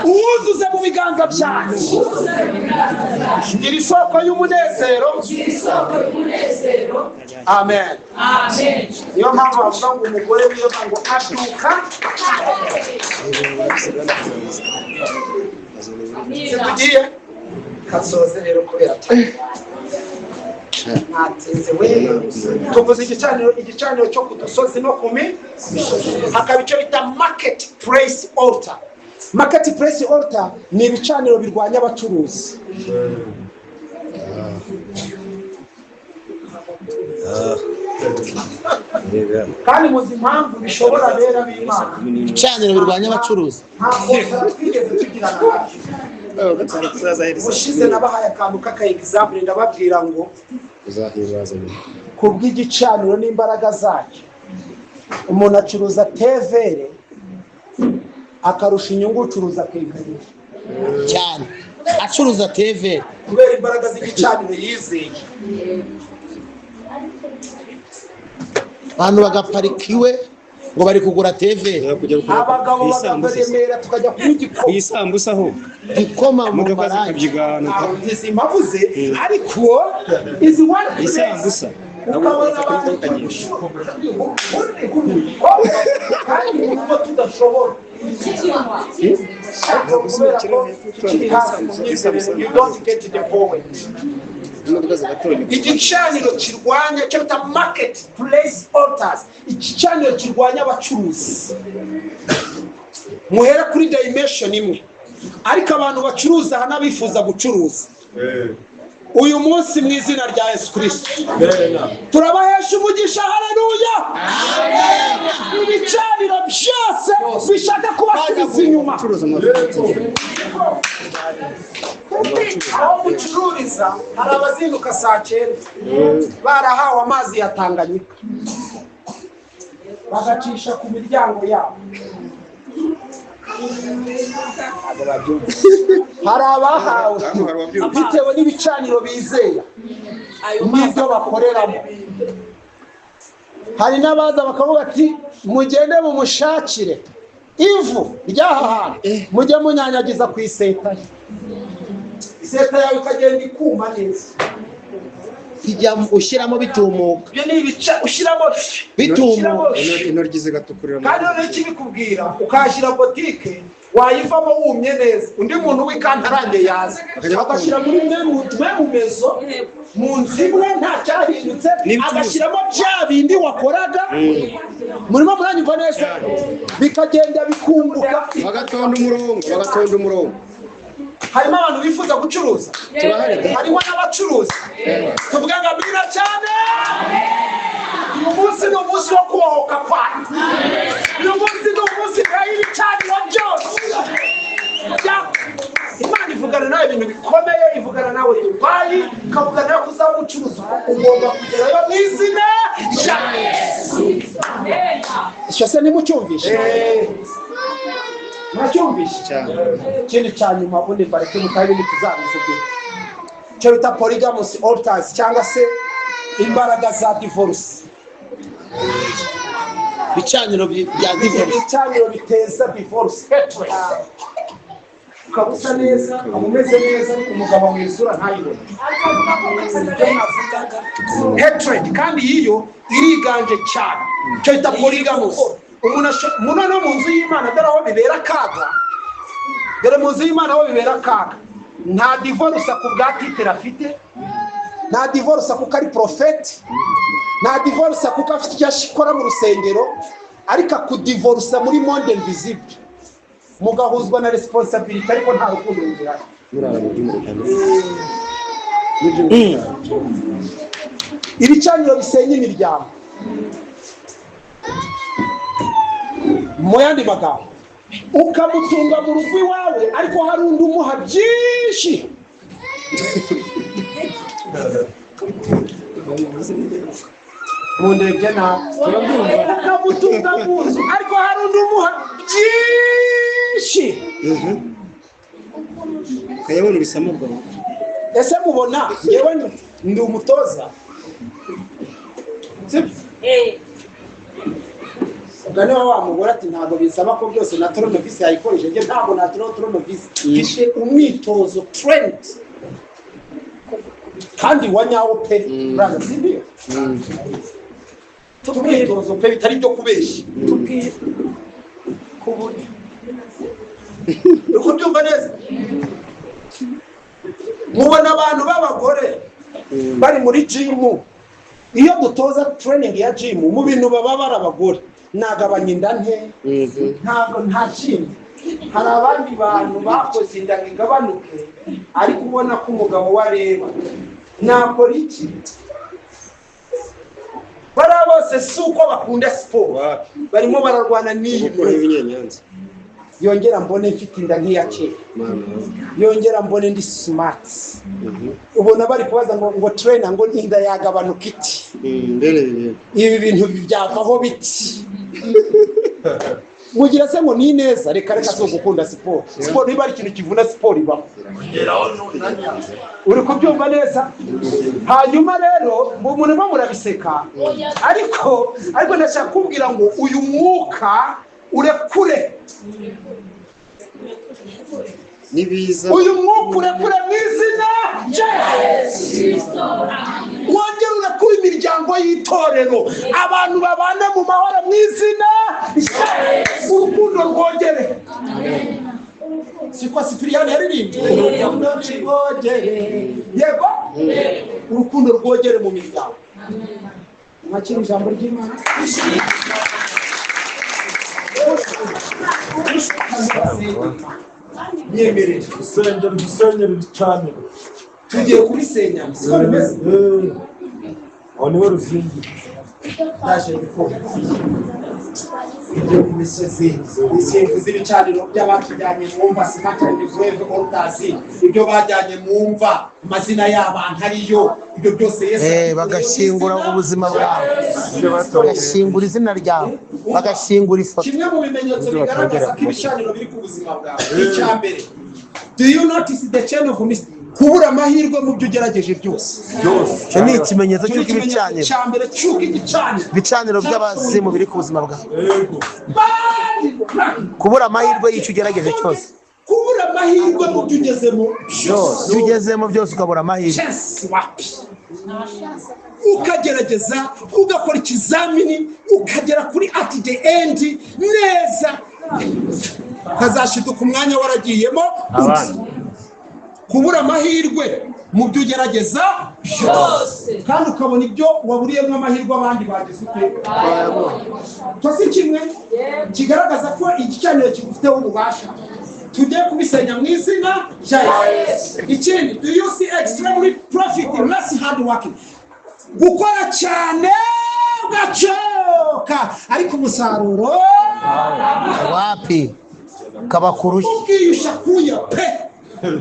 uwuzuze mu biganza byanjye. Ngira isoko y'umunezero. Amen. Niyo mpamvu bavuga ngo umugore wiyoba ngo abyuka. Tugiye kasoze rero kubera natinze we. Tuvuze igicaniro, igicaniro cyo ku dusozi no ku mi hakaba icyo bita market place altar. Market place altar ni ibicaniro birwanya abacuruzi. Kandi muzi impamvu bishobora bera b'Imana. Ibicaniro birwanya abacuruzi. Nta kosa twigeze tugirana nabyo. Ubushize nabahaye akantu k'aka example, ndababwira ngo kubw'igicaniro n'imbaraga zacyo, umuntu acuruza tevere akarusha inyungu ucuruza kenkayori. Cyane, acuruza tevere. Kubera imbaraga z'igicaniro yizeye. Abantu bagaparika iwe ngo bari kugura tevere. Abagabo bakava Remera tukajya kunywa Ku igikoma. Isambusa ahubwo. Igikoma mu Imodoka marangi. zikabyigana. Ntabwo izi mpavuze, ariko izi one place Isambusa. Ukabona abantu kandi nubwo tudashobora, ariko kubera ko tukiri hasi mu myizerere, you don't get the point. Imodoka zigatoneka. Igicaniro kirwanya cyo bita market place altars, igicaniro kirwanya abacuruzi. Muhere kuri dimension imwe, ariko abantu bacuruza aha n'abifuza gucuruza uyu munsi, mu izina rya Yesu Kirisito turabahesha umugisha. Haleluya! Ibicaniro byose bishaka kubasubiza inyuma. Gucuruza amavuta. Aho mucururiza hari abazinduka saa 9 barahawe amazi ya Tanganyika, bagacisha ku miryango yabo. Ntabwo babyumva. Hari abahawe bitewe n'ibicaniro bizera n'ibyo bakoreramo. Hari n'abaza bakavuga ati: "Mugende mumushakire ivu ry'aha hantu, mujye munyanyagiza ku iseta ye." Iseta yawe ikagenda ikuma neza. Ijya ushyiramo bitumuka. Ibyo ni ibica ushyiramo. Bitumuka. Intoryi zigatukurira. Kandi noneho ikibikubwira, ukahashyira botike, wayivamo wumye neza, undi muntu w'ikantarange yaza agashyira muri mwe mu mezo mu nzu imwe, nta cyahindutse, agashyiramo bya bindi wakoraga. Murimo muranyumva neza? Bikagenda bikunguka. Bagatonda umurongo, bagatonda umurongo. Harimo abantu bifuza gucuruza. Turahari da. Harimo n'abacuruzi. Tuvuga ngo amina cyane. Uyu munsi ni umunsi wo kubohoka kwanyu. Uyu munsi ni umunsi y'ibicaniro byose. Imana ivugana nawe ibintu bikomeye, ivugana nawe Dubayi, ikavugana nawe ko uzaba umucuruzi. Ugomba kugerayo mu izina rya Yesu. Icyo se nimucyumvishe? Muracyumvishe? Cyane. Ikindi cya nyuma, ubundi mbareke mutahe, ibindi tuzabivuge, icyo bita polygamous altars cyangwa se imbaraga za divorce. Ibicaniro bya divorce. Ibicaniro biteza divorce, hatred. Ukaba usa neza, ukaba umeze neza, ariko umugabo mu isura ntayibone. Ibyo navugaga, hatred, kandi iyo iriganje cyane, icyo bita polygamous. Umuntu no mu nzu y'Imana, dore aho bibera akaga. Dore mu nzu y'Imana aho bibera akaga: nta divorce ku bwa titre afite, nta divorce kuko ari prophète, nta divorce kuko afite icyo akora mu rusengero, ariko akudivorsa muri monde invisible, mugahuzwa na responsibility, ariko nta rukundo rugihari. Murara mu byumba bitandukanye. Ibicaniro bisenya imiryango. Mu yandi magambo, ukamutunga mu rugo iwawe, ariko hari undi umuha byinshi. Mundebye nawe. Ukamutunga mu nzu, ariko hari undi umuha byinshi. Ukayabona ubisamo bwawe. Ese mubona yewe ndi umutoza, sibyo? Ubwo niba wa mugore ati: "Ntabwo bisaba ko byose na tournevis yayikoresha." Njye ntabwo natiraho tournevis, mfite umwitozo trained kandi wa nyawo pe. Brother, sibyo? Umwitozo pe, bitari ibyo kubeshya. Tubwire ku buryo. Uri kubyumva neza? Mubona abantu b'abagore bari muri gym, iyo dutoza training ya gym, mu bintu baba bari abagore nagabanya inda nke, ntabwo nta kindi. Hari abandi bantu bakoze inda ngo igabanuke, ariko ubona ko umugabo we areba: "Nakora iki?" Bariya bose si uko bakunda siporo, barimo bararwana n'iyi Gukuraho ibinyenyanza. Yongera mbone mfite inda nk'iya kera, Mana. yongera mbone ndi smart. Ubona bari kubaza ngo trainer, ngo inda yagabanuka iti? Mbere yego. Ibi bintu byavaho biti? Mugira se ngo ni neza? Reka reka, si ugukunda siporo. Siporo niba ari ikintu kivuna, siporo ibaho. Uri kubyumva neza? Hanyuma rero murimo murabiseka, ariko ndashaka kubwira ngo uyu mwuka urekure. Nibiza. Uyu mwuka urekure mu izina rya Yesu. Wongere urekure imiryango y'itorero, abantu babane mu mahoro mu izina rya Yesu. Urukundo rwongere, siko Sipiriyani yaririmbye? Urukundo rwogere, yego, urukundo rwogere mu miryango. Mwakira ijambo ry'Imana. Nyemerere. Dusengera, dusenyera ibicaniro. Tugiye kubisenya, siko bimeze? Aho niho ruzingiye. Ndaje gukora ibyo ku misozi, isimvu z'ibicaniro by'abatujyanye mu mva, cemetery grave altars, ibyo bajyanye mu mva, amazina y'abantu ariyo, ibyo byose Yesu Bagashyingura ubuzima bwawe, bagashyingura izina ryawe, bagashyingura ifoto. Kimwe mu bimenyetso bigaragaza ko ibicaniro biri ku buzima bwawe, icya mbere, do you notice the chain of mystery? Kubura amahirwe mu byo ugerageje byose. Icyo ni ikimenyetso Icyo ni cy'uko ikimenyetso ibicaniro cya mbere cy'uko igicaniro ibicaniro by'abazimu biri ku buzima bwawe. Bad. Kubura amahirwe y'icyo ugerageje cyose. Kubura amahirwe mu byo ugezemo byose. Ibyo ugezemo byose ukabura amahirwe. Chance wapi, ukagerageza, ugakora ikizamini, ukagera kuri at the end neza, ukazashiduka umwanya waragiyemo undi. Kubura amahirwe mu byo ugerageza byose, kandi ukabona ibyo waburiyemo amahirwe abandi bagize ute. Icyo si kimwe kigaragaza ko igicaniro kigufiteho ububasha? Tujye kubisenya mu izina rya Yesu. Ikindi, do you see extremely profit less hard working? Gukora cyane ugacoka, ariko umusaruro Wapi, kaba kurushya. Ukiyusha kuya pe,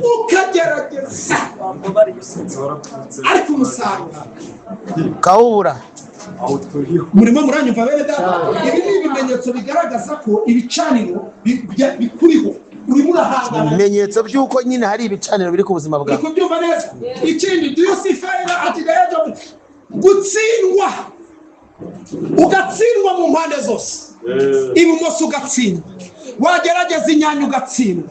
ukagerageza, ariko umusaruro kawubura. Murimo muranyumva, bene data? Ibi ni ibimenyetso bigaragaza ko ibicaniro bikuriho, urimo urahangana. Ibimenyetso by'uko nyine hari ibicaniro biri ku buzima Uri bwawe. kubyumva neza? Ikindi, do you see failure at the edge of gutsindwa? Ugatsindwa mu mpande zose, ibumoso ugatsindwa, wagerageza inyanya ugatsindwa,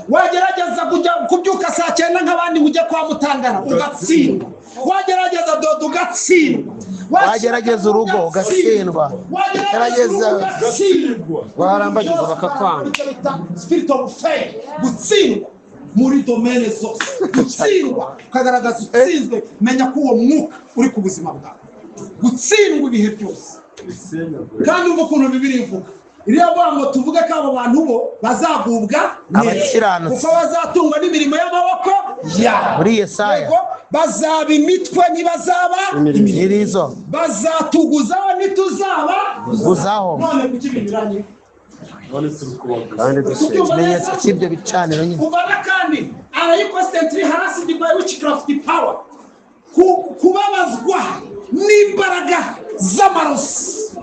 wagerageza kujya kubyuka saa 9 nk'abandi ngo ujye kwa Mutangana ugatsindwa, wagerageza dodo ugatsindwa. Wagerageza urugo ugatsindwa. Wagerageza urugo ugatsindwa. Warambagiza bakakwanga. Icyo bita spirit of fail, gutsindwa muri domaine zose, gutsindwa ukagaragaza utsinzwe, menya ko uwo mwuka uri ku buzima bwawe. Gutsindwa ibihe byose. Kandi umva ukuntu Bibiri ivuga, iriya vuga ngo tuvuge ko abo bantu bo bazagubwa neza, Abakiranutsi. kuko bazatungwa n'imirimo y'amaboko yabo. Muri Yesaya. Yego, bazaba imitwe, ntibazaba Nyirizo. bazatuguzaho, ntituzaba Guzaho. None kuki binyuranye? Kandi dusenya. Ikimenyetso cy'ibyo bicaniro nyine. Ubona kandi, are you constantly harassed by witchcraft power? Kubabazwa n'imbaraga z'amarozi.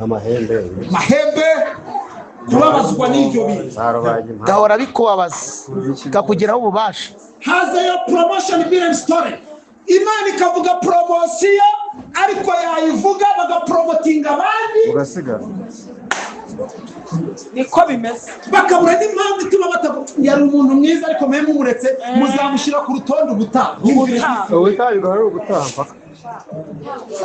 Amahembe. Mahembe, kubabazwa n'ibyo bintu. Barubaga impamvu. Gahora bikubabaza, kakugiraho ububasha. Hazayo promotion been story, Imana ikavuga promotion, ariko yayivuga bagapromotinga abandi. Ugasigara. Niko bimeze. Bakabura n'impamvu ituma batavuga: yari umuntu mwiza, ariko mwe mumuretse muzamushyira ku rutonde ubutaha. Ubutaha. Ubutaha bugahora ari ugutaha mpaka.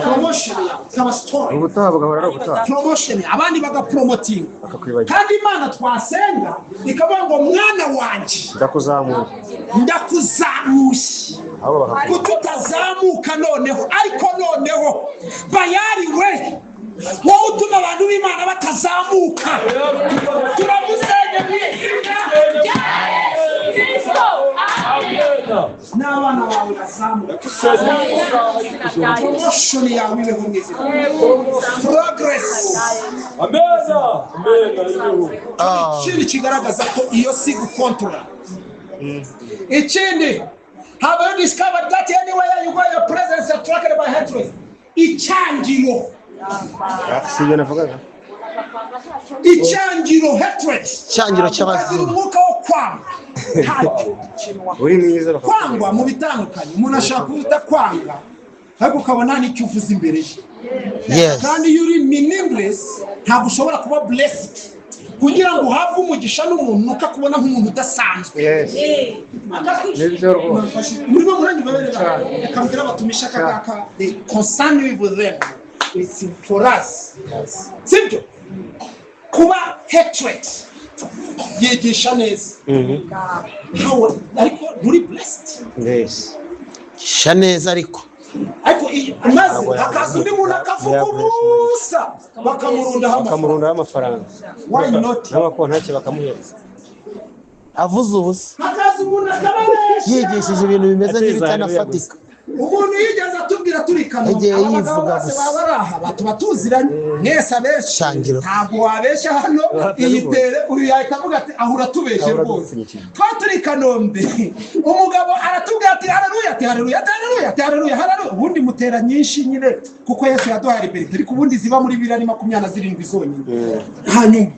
Promotion yawe ikaba story. Ubutaha bugahora ari ugutaha. Promotion, abandi bagapromotinga. Bakakwibagira. Kandi Imana twasenga ikavuga ngo: mwana wanjye, Ndakuzamura. ndakuzamuye. Ahubwo bakakwibagira. Kuko utazamuka noneho, ariko noneho bayari we, wowe utuma abantu b'Imana batazamuka, turagusenye mu izina rya Kristo. N'abana bawe bazamuka. Promotion yawe ibeho mu izina, progress. Amena, amena ibeho. Ah. Ikindi kigaragaza ko iyo si gukontorora, ikindi, have you discovered that anywhere you go your presence is attracted by hatred? Icyangiro. Si ibyo navugaga. Icyangiro, hatred. Icyangiro Ukagira cy'abazimu. umwuka wo kwanga, ntacyo. Uri mwiza bakakwibagira. Kwangwa mu bitandukanye, umuntu ashobora kuba kwanga, ariko ukabona n'icyo uvuze imbere ye. Yes. Kandi iyo uri meaningless, ntabwo ushobora kuba blessed. Kugira ngo uhabwe umugisha n'umuntu nuko akubona nk'umuntu udasanzwe. Nibyo rwose. Murimo muranyumva bene data? Reka mbwire abatumisha aka ngaka, they concern with them, it's for us, sibyo? Kuba hatred yigisha neza. Ariko nturi blessed. Yes. Sha neza ariko. Ariko maze hakaza undi muntu akavuga ubusa, bakamurundaho amafaranga. Bakamurundaho amafaranga. Why not? N'abakontake bakamuhereza. Avuze ubusa. Hakaza umuntu akababeshya. Yigishije ibintu bimeze Ateza nk'ibitanafatika. Umuntu yigeze atubwira turi Kanombe, Yagiye abagabo yivuga bose gusa. baba bari aha tuba tuziranye mwese abenshi. Shangiro. Ntabwo wabeshya hano iyi tere, uyu yahita avuga ati aho uratubeshye Aho rwose. uradupfunyikiye. Twari turi i Kanombe, umugabo aratubwira ati haleluya, ati haleluya, ati haleluya, ati haleluya, haleluya. Ubundi mutera nyinshi nyine kuko Yesu yaduhaye liberté, ariko ubundi ziba muri bibiri ari 27 zonyine. Hanyuma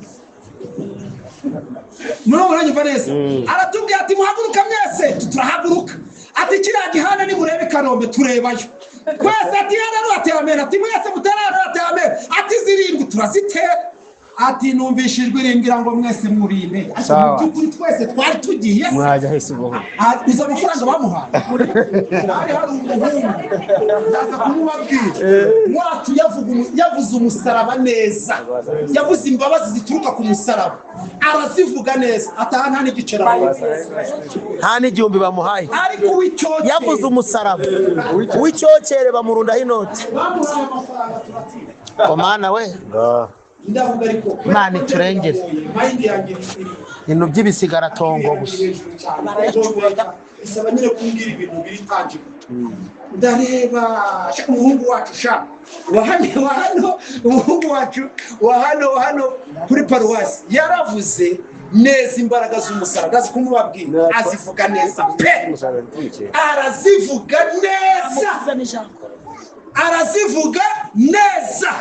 muri muranyumva neza, aratubwira ati muhaguruka mwese, turahaguruka. Ati kiriya gihanda nimurebe i Kanombe, turebayo twese. Ati haleluya, ati amen. Ati mwese mutera haleluya, ati amen. Ati zirindwi turazitera. Ati numvise ijwi rimbwira ngo mwese murinde. Ariko mu Sawa. by'ukuri twese twari tugiye se. Mwajya hese ubwo. Ah, uzi amafaranga bamuhaye? Hari umuhungu, ndaza kumubabwira, wacu yavuze umusaraba neza, yavuze imbabazi zituruka ku musaraba, arazivuga neza, ataha nta n'igiceri abonye. Nta n'igihumbi bamuhaye. Ariko uw'icyokere Yavuze umusaraba, uw'icyokere bamurundaho inoti. Bamuhaye amafaranga, turatira. Komana we. Ngaha. Ndavuga ariko Imana iturengere. Mind yanjye iri Ibintu by'ibisigaratongo gusa. hejuru cyane, bisaba nyine kumbwira ibintu biri tangible. Ndareba sha, umuhungu wacu sha wa hano, wa hano, umuhungu wacu wa hano, wa hano kuri paruwasi, yaravuze neza imbaraga z'umusaraba. Ndazi kumubabwira, azivuga neza pe. Umusaruro upfunyikiye. Arazivuga neza, arazivuga neza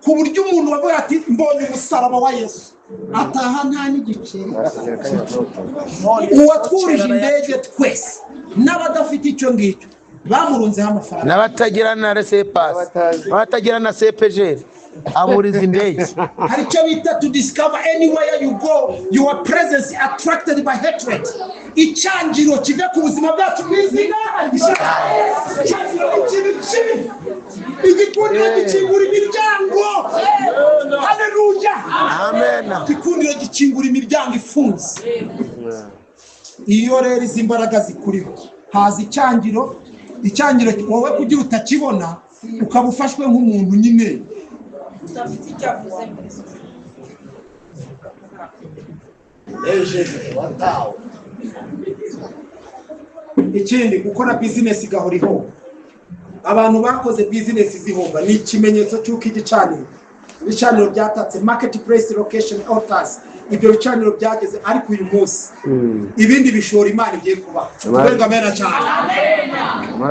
ku buryo umuntu wavuga ati mbonye umusaraba wa Yesu, ataha nta n'igiceri. Uwatwurije indege twese n'abadafite icyo ngicyo bamurunzeho amafaranga. N'abatagira na laissez-passer, n'abatagira na CEPGL, aburiza indege. Hari icyo bita to discover anywhere you go your presence attracted by hatred. Icyangiro kive ku buzima bwacu mu izina. Icyangiro ni ikintu kibi. Igikundiro gikingura imiryango, haleluya. Amen. Igikundiro gikingura imiryango ifunze. Iyo rero izi mbaraga zikuriho, haza icyangiro. Icyangiro wowe kugira utakibona, ukaba ufashwe nk'umuntu nyine Udafite icyo avuze muri sosiyete. Watawe. Ikindi, gukora bizinesi igahora ihomba. Abantu bakoze bizinesi zihomba ni ikimenyetso cy'uko ibicaniro byatatse market place, location, altars. Ibyo bicaniro byageze, ariko uyu munsi ibindi bishora Imana igiye kubaha. Tuberwa amena cyane.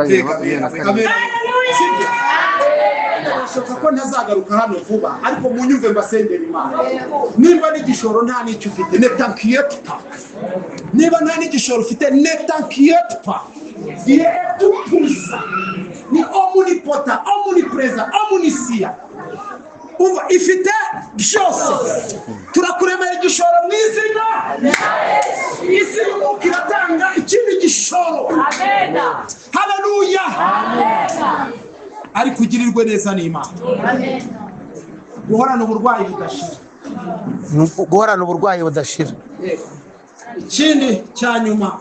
Tega amena, amena. Sibyo? Birashoboka ko ntazagaruka hano vuba, ariko munyumve mbasengera Imana. Nimba n'igishoro nta n'icyo ufite, ne t'inquiète pas. Niba nta n'igishoro ufite, ne t'inquiète pas. Dieu est tout puissant, ni omnipotent, omniprésent, omniscient. Umva, ifite byose. Turakuremera igishoro mu izina. Isi y'umwuka iratanga ikindi gishoro, haleluya. Ariko ugirirwe neza n'Imana. Guhorana uburwayi budashira. Guhorana uburwayi budashira. Ikindi cya nyuma,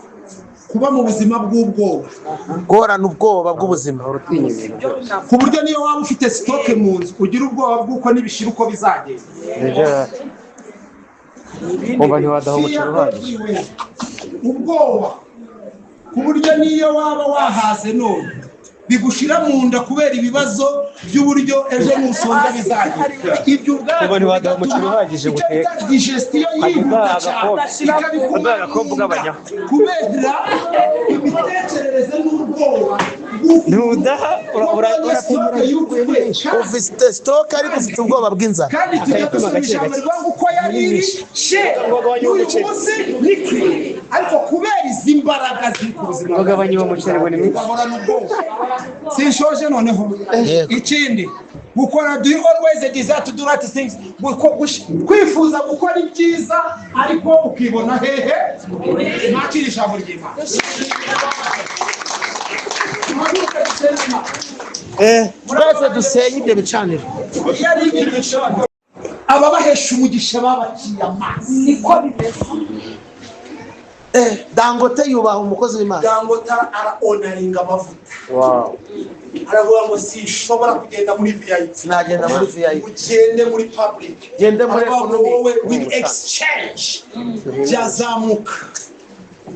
kuba mu buzima bw'ubwoba. Guhorana ubwoba bw'ubuzima. Utinya ibintu byose. Ku buryo niyo waba ufite stock mu nzu, ugira ubwoba bw'uko nibishira uko bizagenda. Nibyo. Kumva ntiwadaha umuceri uhagije. Ubwoba ku buryo niyo waba wahaze none bigushira mu nda kubera ibibazo by'uburyo ejo nusonza bizagenda. Ibyo ubwabyo Kumva ntiwadaha umuceri uhagije ngo icyo uteke. bita digestion yihuta cyane, ikabikura Agakombe mu nda ugabanyaho. kubera imitekerereze n'ubwoba. Ntudaha Stock y'ukwe. Ufite stock ariko ufite ubwoba bw'inzara. Kandi tujya dusoma ijambo rivuga ngo uko yari iri kera n'uyu munsi ni kwe, ariko kubera izi mbaraga ziri ku buzima Ugabanya uwo muceri ngo ni mwinshi. bahorana ubwoba. Sinshoje noneho. Yego. Ikindi Gukora, do you always desire to do right things? Kwifuza gukora ibyiza ariko ukibona hehe? Mwakira ijambo ry'Imana. Muhaguruke dusenge Imana. Twese dusenye ibyo bicaniro. Ababahesha umugisha babaciye amazi. Niko bimeze. Dangote yubaha umukozi w'Imana. Dangote araonaringa amavuta. Wow. Aravuga ngo sinshobora kugenda muri VIP. Sinagenda muri VIP. Ugende muri public. Gende muri Aravuga ngo economic. wowe will exchange byazamuka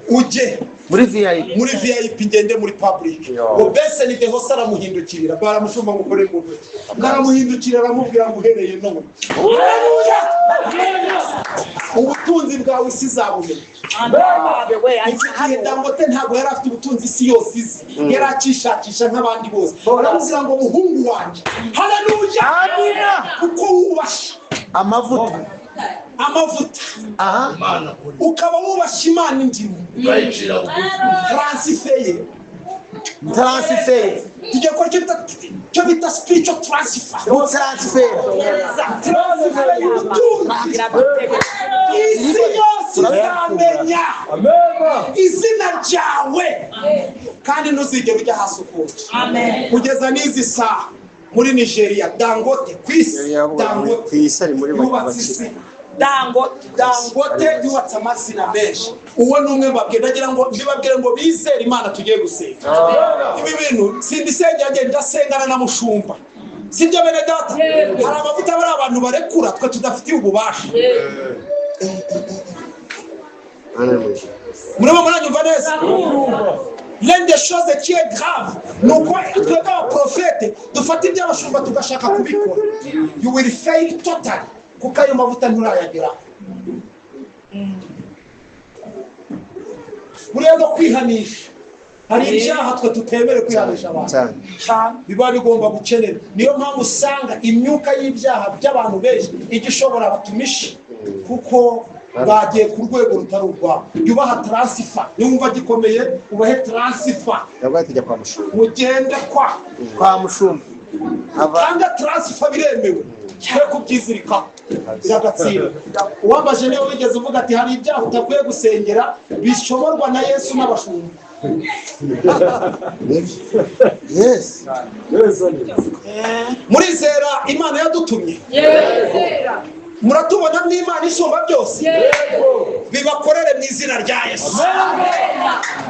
ujye Muri VIP. muri VIP, ngende muri public. Yo. Ngo mbese ni Dehosa aramuhindukirira, baramushumba ngo ukore mu ntoki, ngo aramuhindukirira aramubwira ngo uhereye none, Haleluya! Ubutunzi bwawe isi izabumenya. Icyo gihe Dangote ntabwo yari afite ubutunzi isi yose izi, yari akishakisha nk'abandi bose. Aramubwira ngo muhungu wanjye, haleluya, kuko wubasha Amavuta. amavuta, Aha. Imana ukaba wubasha Imana indimo ukayicira bugufi. Transfer ye. Transfer. Tujya gukora icyo bita spiritual transfer. Transfer. Transfer y'ubutunzi, isi yose izamenya izina ryawe kandi ntuzigere ujya hasi ukundi. Kugeza n'izi saha muri Nigeria, Dangote ku isi, Dangote Ku isi ari muri yubatse bakire. isi. Dangote yubatse amazina menshi. Uwo ni umwe mbabwira, ndagira ngo mbibabwire ngo bizere Imana tugiye gusenga. Ibi bintu simbisengera ngenda ndasengana na mushumba, sibyo bene data? Hari amavuta bari abantu barekura twe tudafitiye ububasha. Murimo muranyumva neza? L'un des choses qui est grave ni uko twebwe abaprofete dufata iby'abashumba tugashaka kubikora. You will fail totally, kuko ayo mavuta nturayageraho. Buriya no kwihanisha, hari ibyaha twe tutemerewe kwihanisha abantu. Cyane. Biba bigomba gukenerwa. Niyo mpamvu usanga imyuka y'ibyaha by'abantu benshi ijya ishobora abatumishi, kuko bagiye ku rwego rutari urwabo. Jya ubaha transfer niwumva gikomeye, ubahe transfer. Nabwo tujya kwa mushumba. Mugende kwa Kwa mushumba. Ava. Tanga transfer, biremewe, twe kubyizirikaho biragatsinda. Uwambaje niwe wigeze uvuga ati hari ibyaha utakwiye gusengera bishoborwa na Yesu n'abashumba. Yes. Murizera Imana yadutumye? Muratubona n'Imana isumba byose bibakorere mu izina rya Yesu.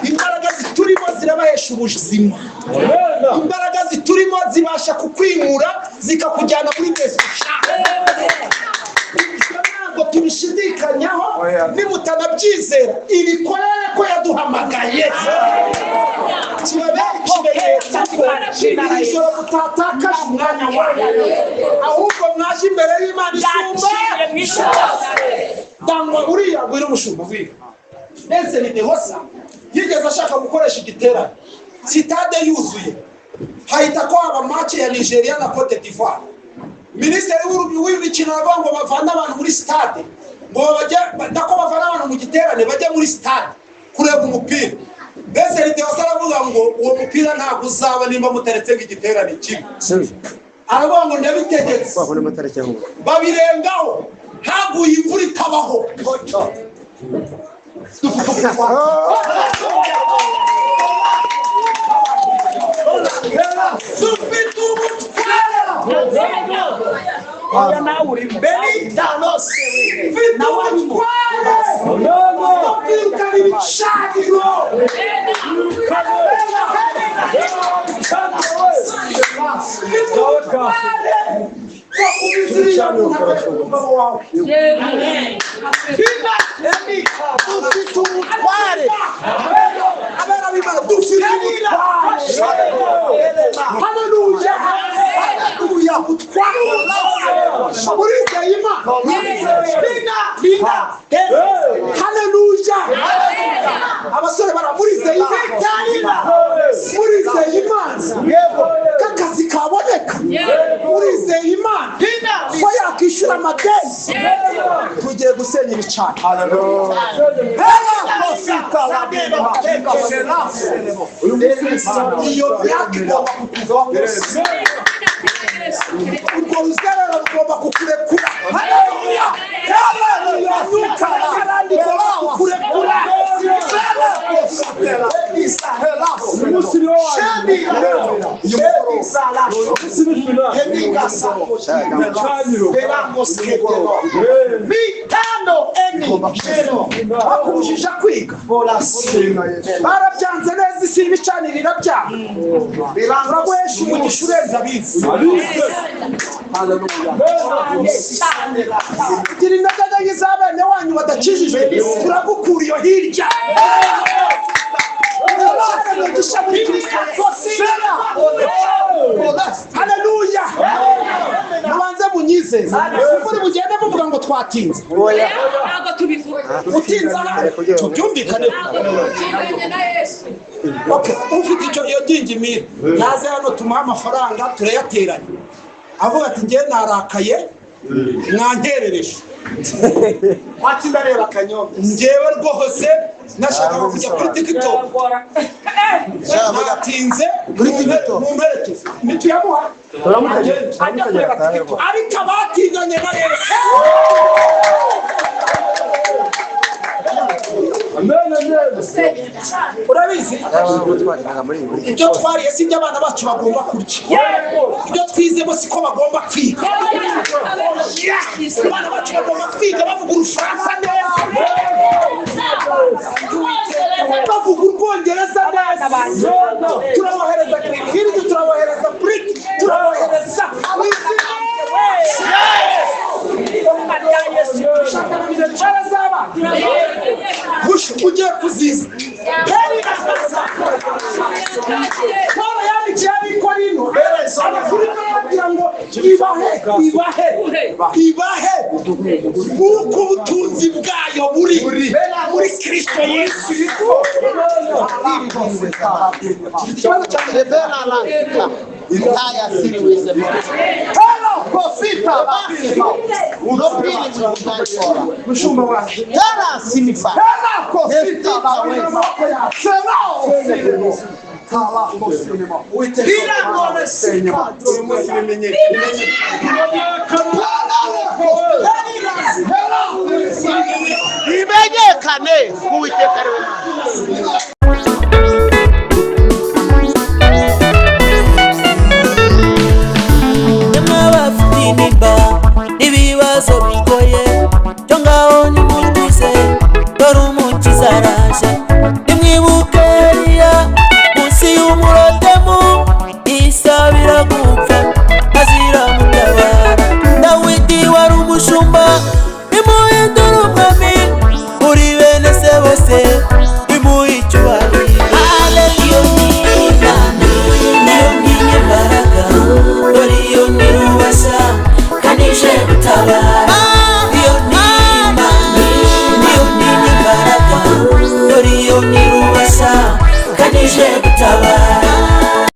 Imbaraga ziturimo zirabahesha ubuzima. Imbaraga ziturimo zibasha kukwimura zikakujyana muri besi ushaka. Ibyo ntabwo tubishidikanyaho. Nimutanabyizera ibikorere ko yaduhamagaye kibabere ikimenyetso ko iri joro mutatakaje umwanya wanyu, ahubwo mwaje imbere y'Imana isumba. Dangwa uriya ngwino umushumba wiga ndetse ni Dehosa yigeze ashaka gukoresha igiterane, sitade yuzuye, hahita ko haba match ya Nigeria na Cote d'Ivoire. Minisitiri w'imikino aravuga ngo bavane abantu muri stade, ngo bajye nako bavane abantu mu giterane bajye muri stade kureba umupira. Mbese ni Dehosa aravuga ngo uwo mupira ntabwo uzaba nimba mutaretse ngo igiterane kimwe. Aravuga ngo ndabitegetse. Kwa kundi amatariki ahubwo. Babirengaho, haguye imvura itabaho. Dufite ubutwari, dufite ubutware. Mfite ubutware bwo kwirukana ibicaniro. Mfite ubutware bwo kubiziriya muntu akareka umugabo wawe. Dufite ubutware. Abera b'Imana, dufite ubutware. Haleluya, haleluya! Ubutware, murizeye Imana? Bina bina, haleluya! Abasore bara, murizeye Imana? Murizeye Imana k'akazi kaboneka? Murizeye Imana ko yakishyura amadeni? Tugiye gusenya ibicaniro. Iyo myaka igomba kukuvaho. Urwo ruzerero rugomba kukurekura. Haleluya, haleluya. Myuka karande igomba kukurekura. Umunsi ni wo Ibicaniro. Mitano eni bakubujije kwiga, barabyanze neza. Isi ibicaniro irabyanga. Turaguhesha umugisha urenze abizi. Abize. Gira intege nke z'abene wanyu badakijijwe, turagukura iyo hirya. Umugisha muri Kristo. Haleluya! Mubanze munyizeze, kuko mugende muvuga ngo twatinze. Ntabwo tubivuga. Utinze aha tubyumvikane. Tuzanye na Yesu. Okay, ufite icyo iyo ngingimira naze hano tumuhe amafaranga, turayateranya. Avuga ati njye narakaye, mwanterereje. Ndareba akanyobwa. Njyewe rwose nashakaga kujya kuri TikTok, natinze, mumperekeze ntituyamuha. Turamutegera atahe rwose. Ariko abatinanye na Yesu. Amen, amen. Urabizi, Twageraga muri iyi ibyo twariye si ibyo abana bacu bagomba kurya, ibyo twizemo siko bagomba kwiga. Abana bacu bagomba kwiga bavuga Urufaransa neza, bavuga Urwongereza neza. Turabohereza Greenfield, turabohereza Brick, turabohereza mu izina Shaka z'abana ugiye kuziza. Paul yandikiye Abakorinto, Abakorinto arababwira ngo ibahe, ibahe, ibahe nk'uko ubutunzi bwayo buri muri Kristo Yesu. Ikibazo cya mushumba wanjye, uyu munsi bimenyekane. Bimenyekane ko Uwiteka ari we Mana. Nyamara bafite intimba n'ibibazo bigoye byo ngaho nimutuze, dore Umukiza araje. Nimwibuke Eliya munsi y'umurotemu, isabira gupfa azira mutabara. Dawidi wari umushumba nimuhindura umwami muri bene se bose, bimuha icyubahiro. Haleluya, niyo ni imbaraga, dore iyo ni rubasha kandi ije gutabara. Iyo ni Imana, niyo ni imbaraga, dore iyo ni rubasha kandi ije gutabara.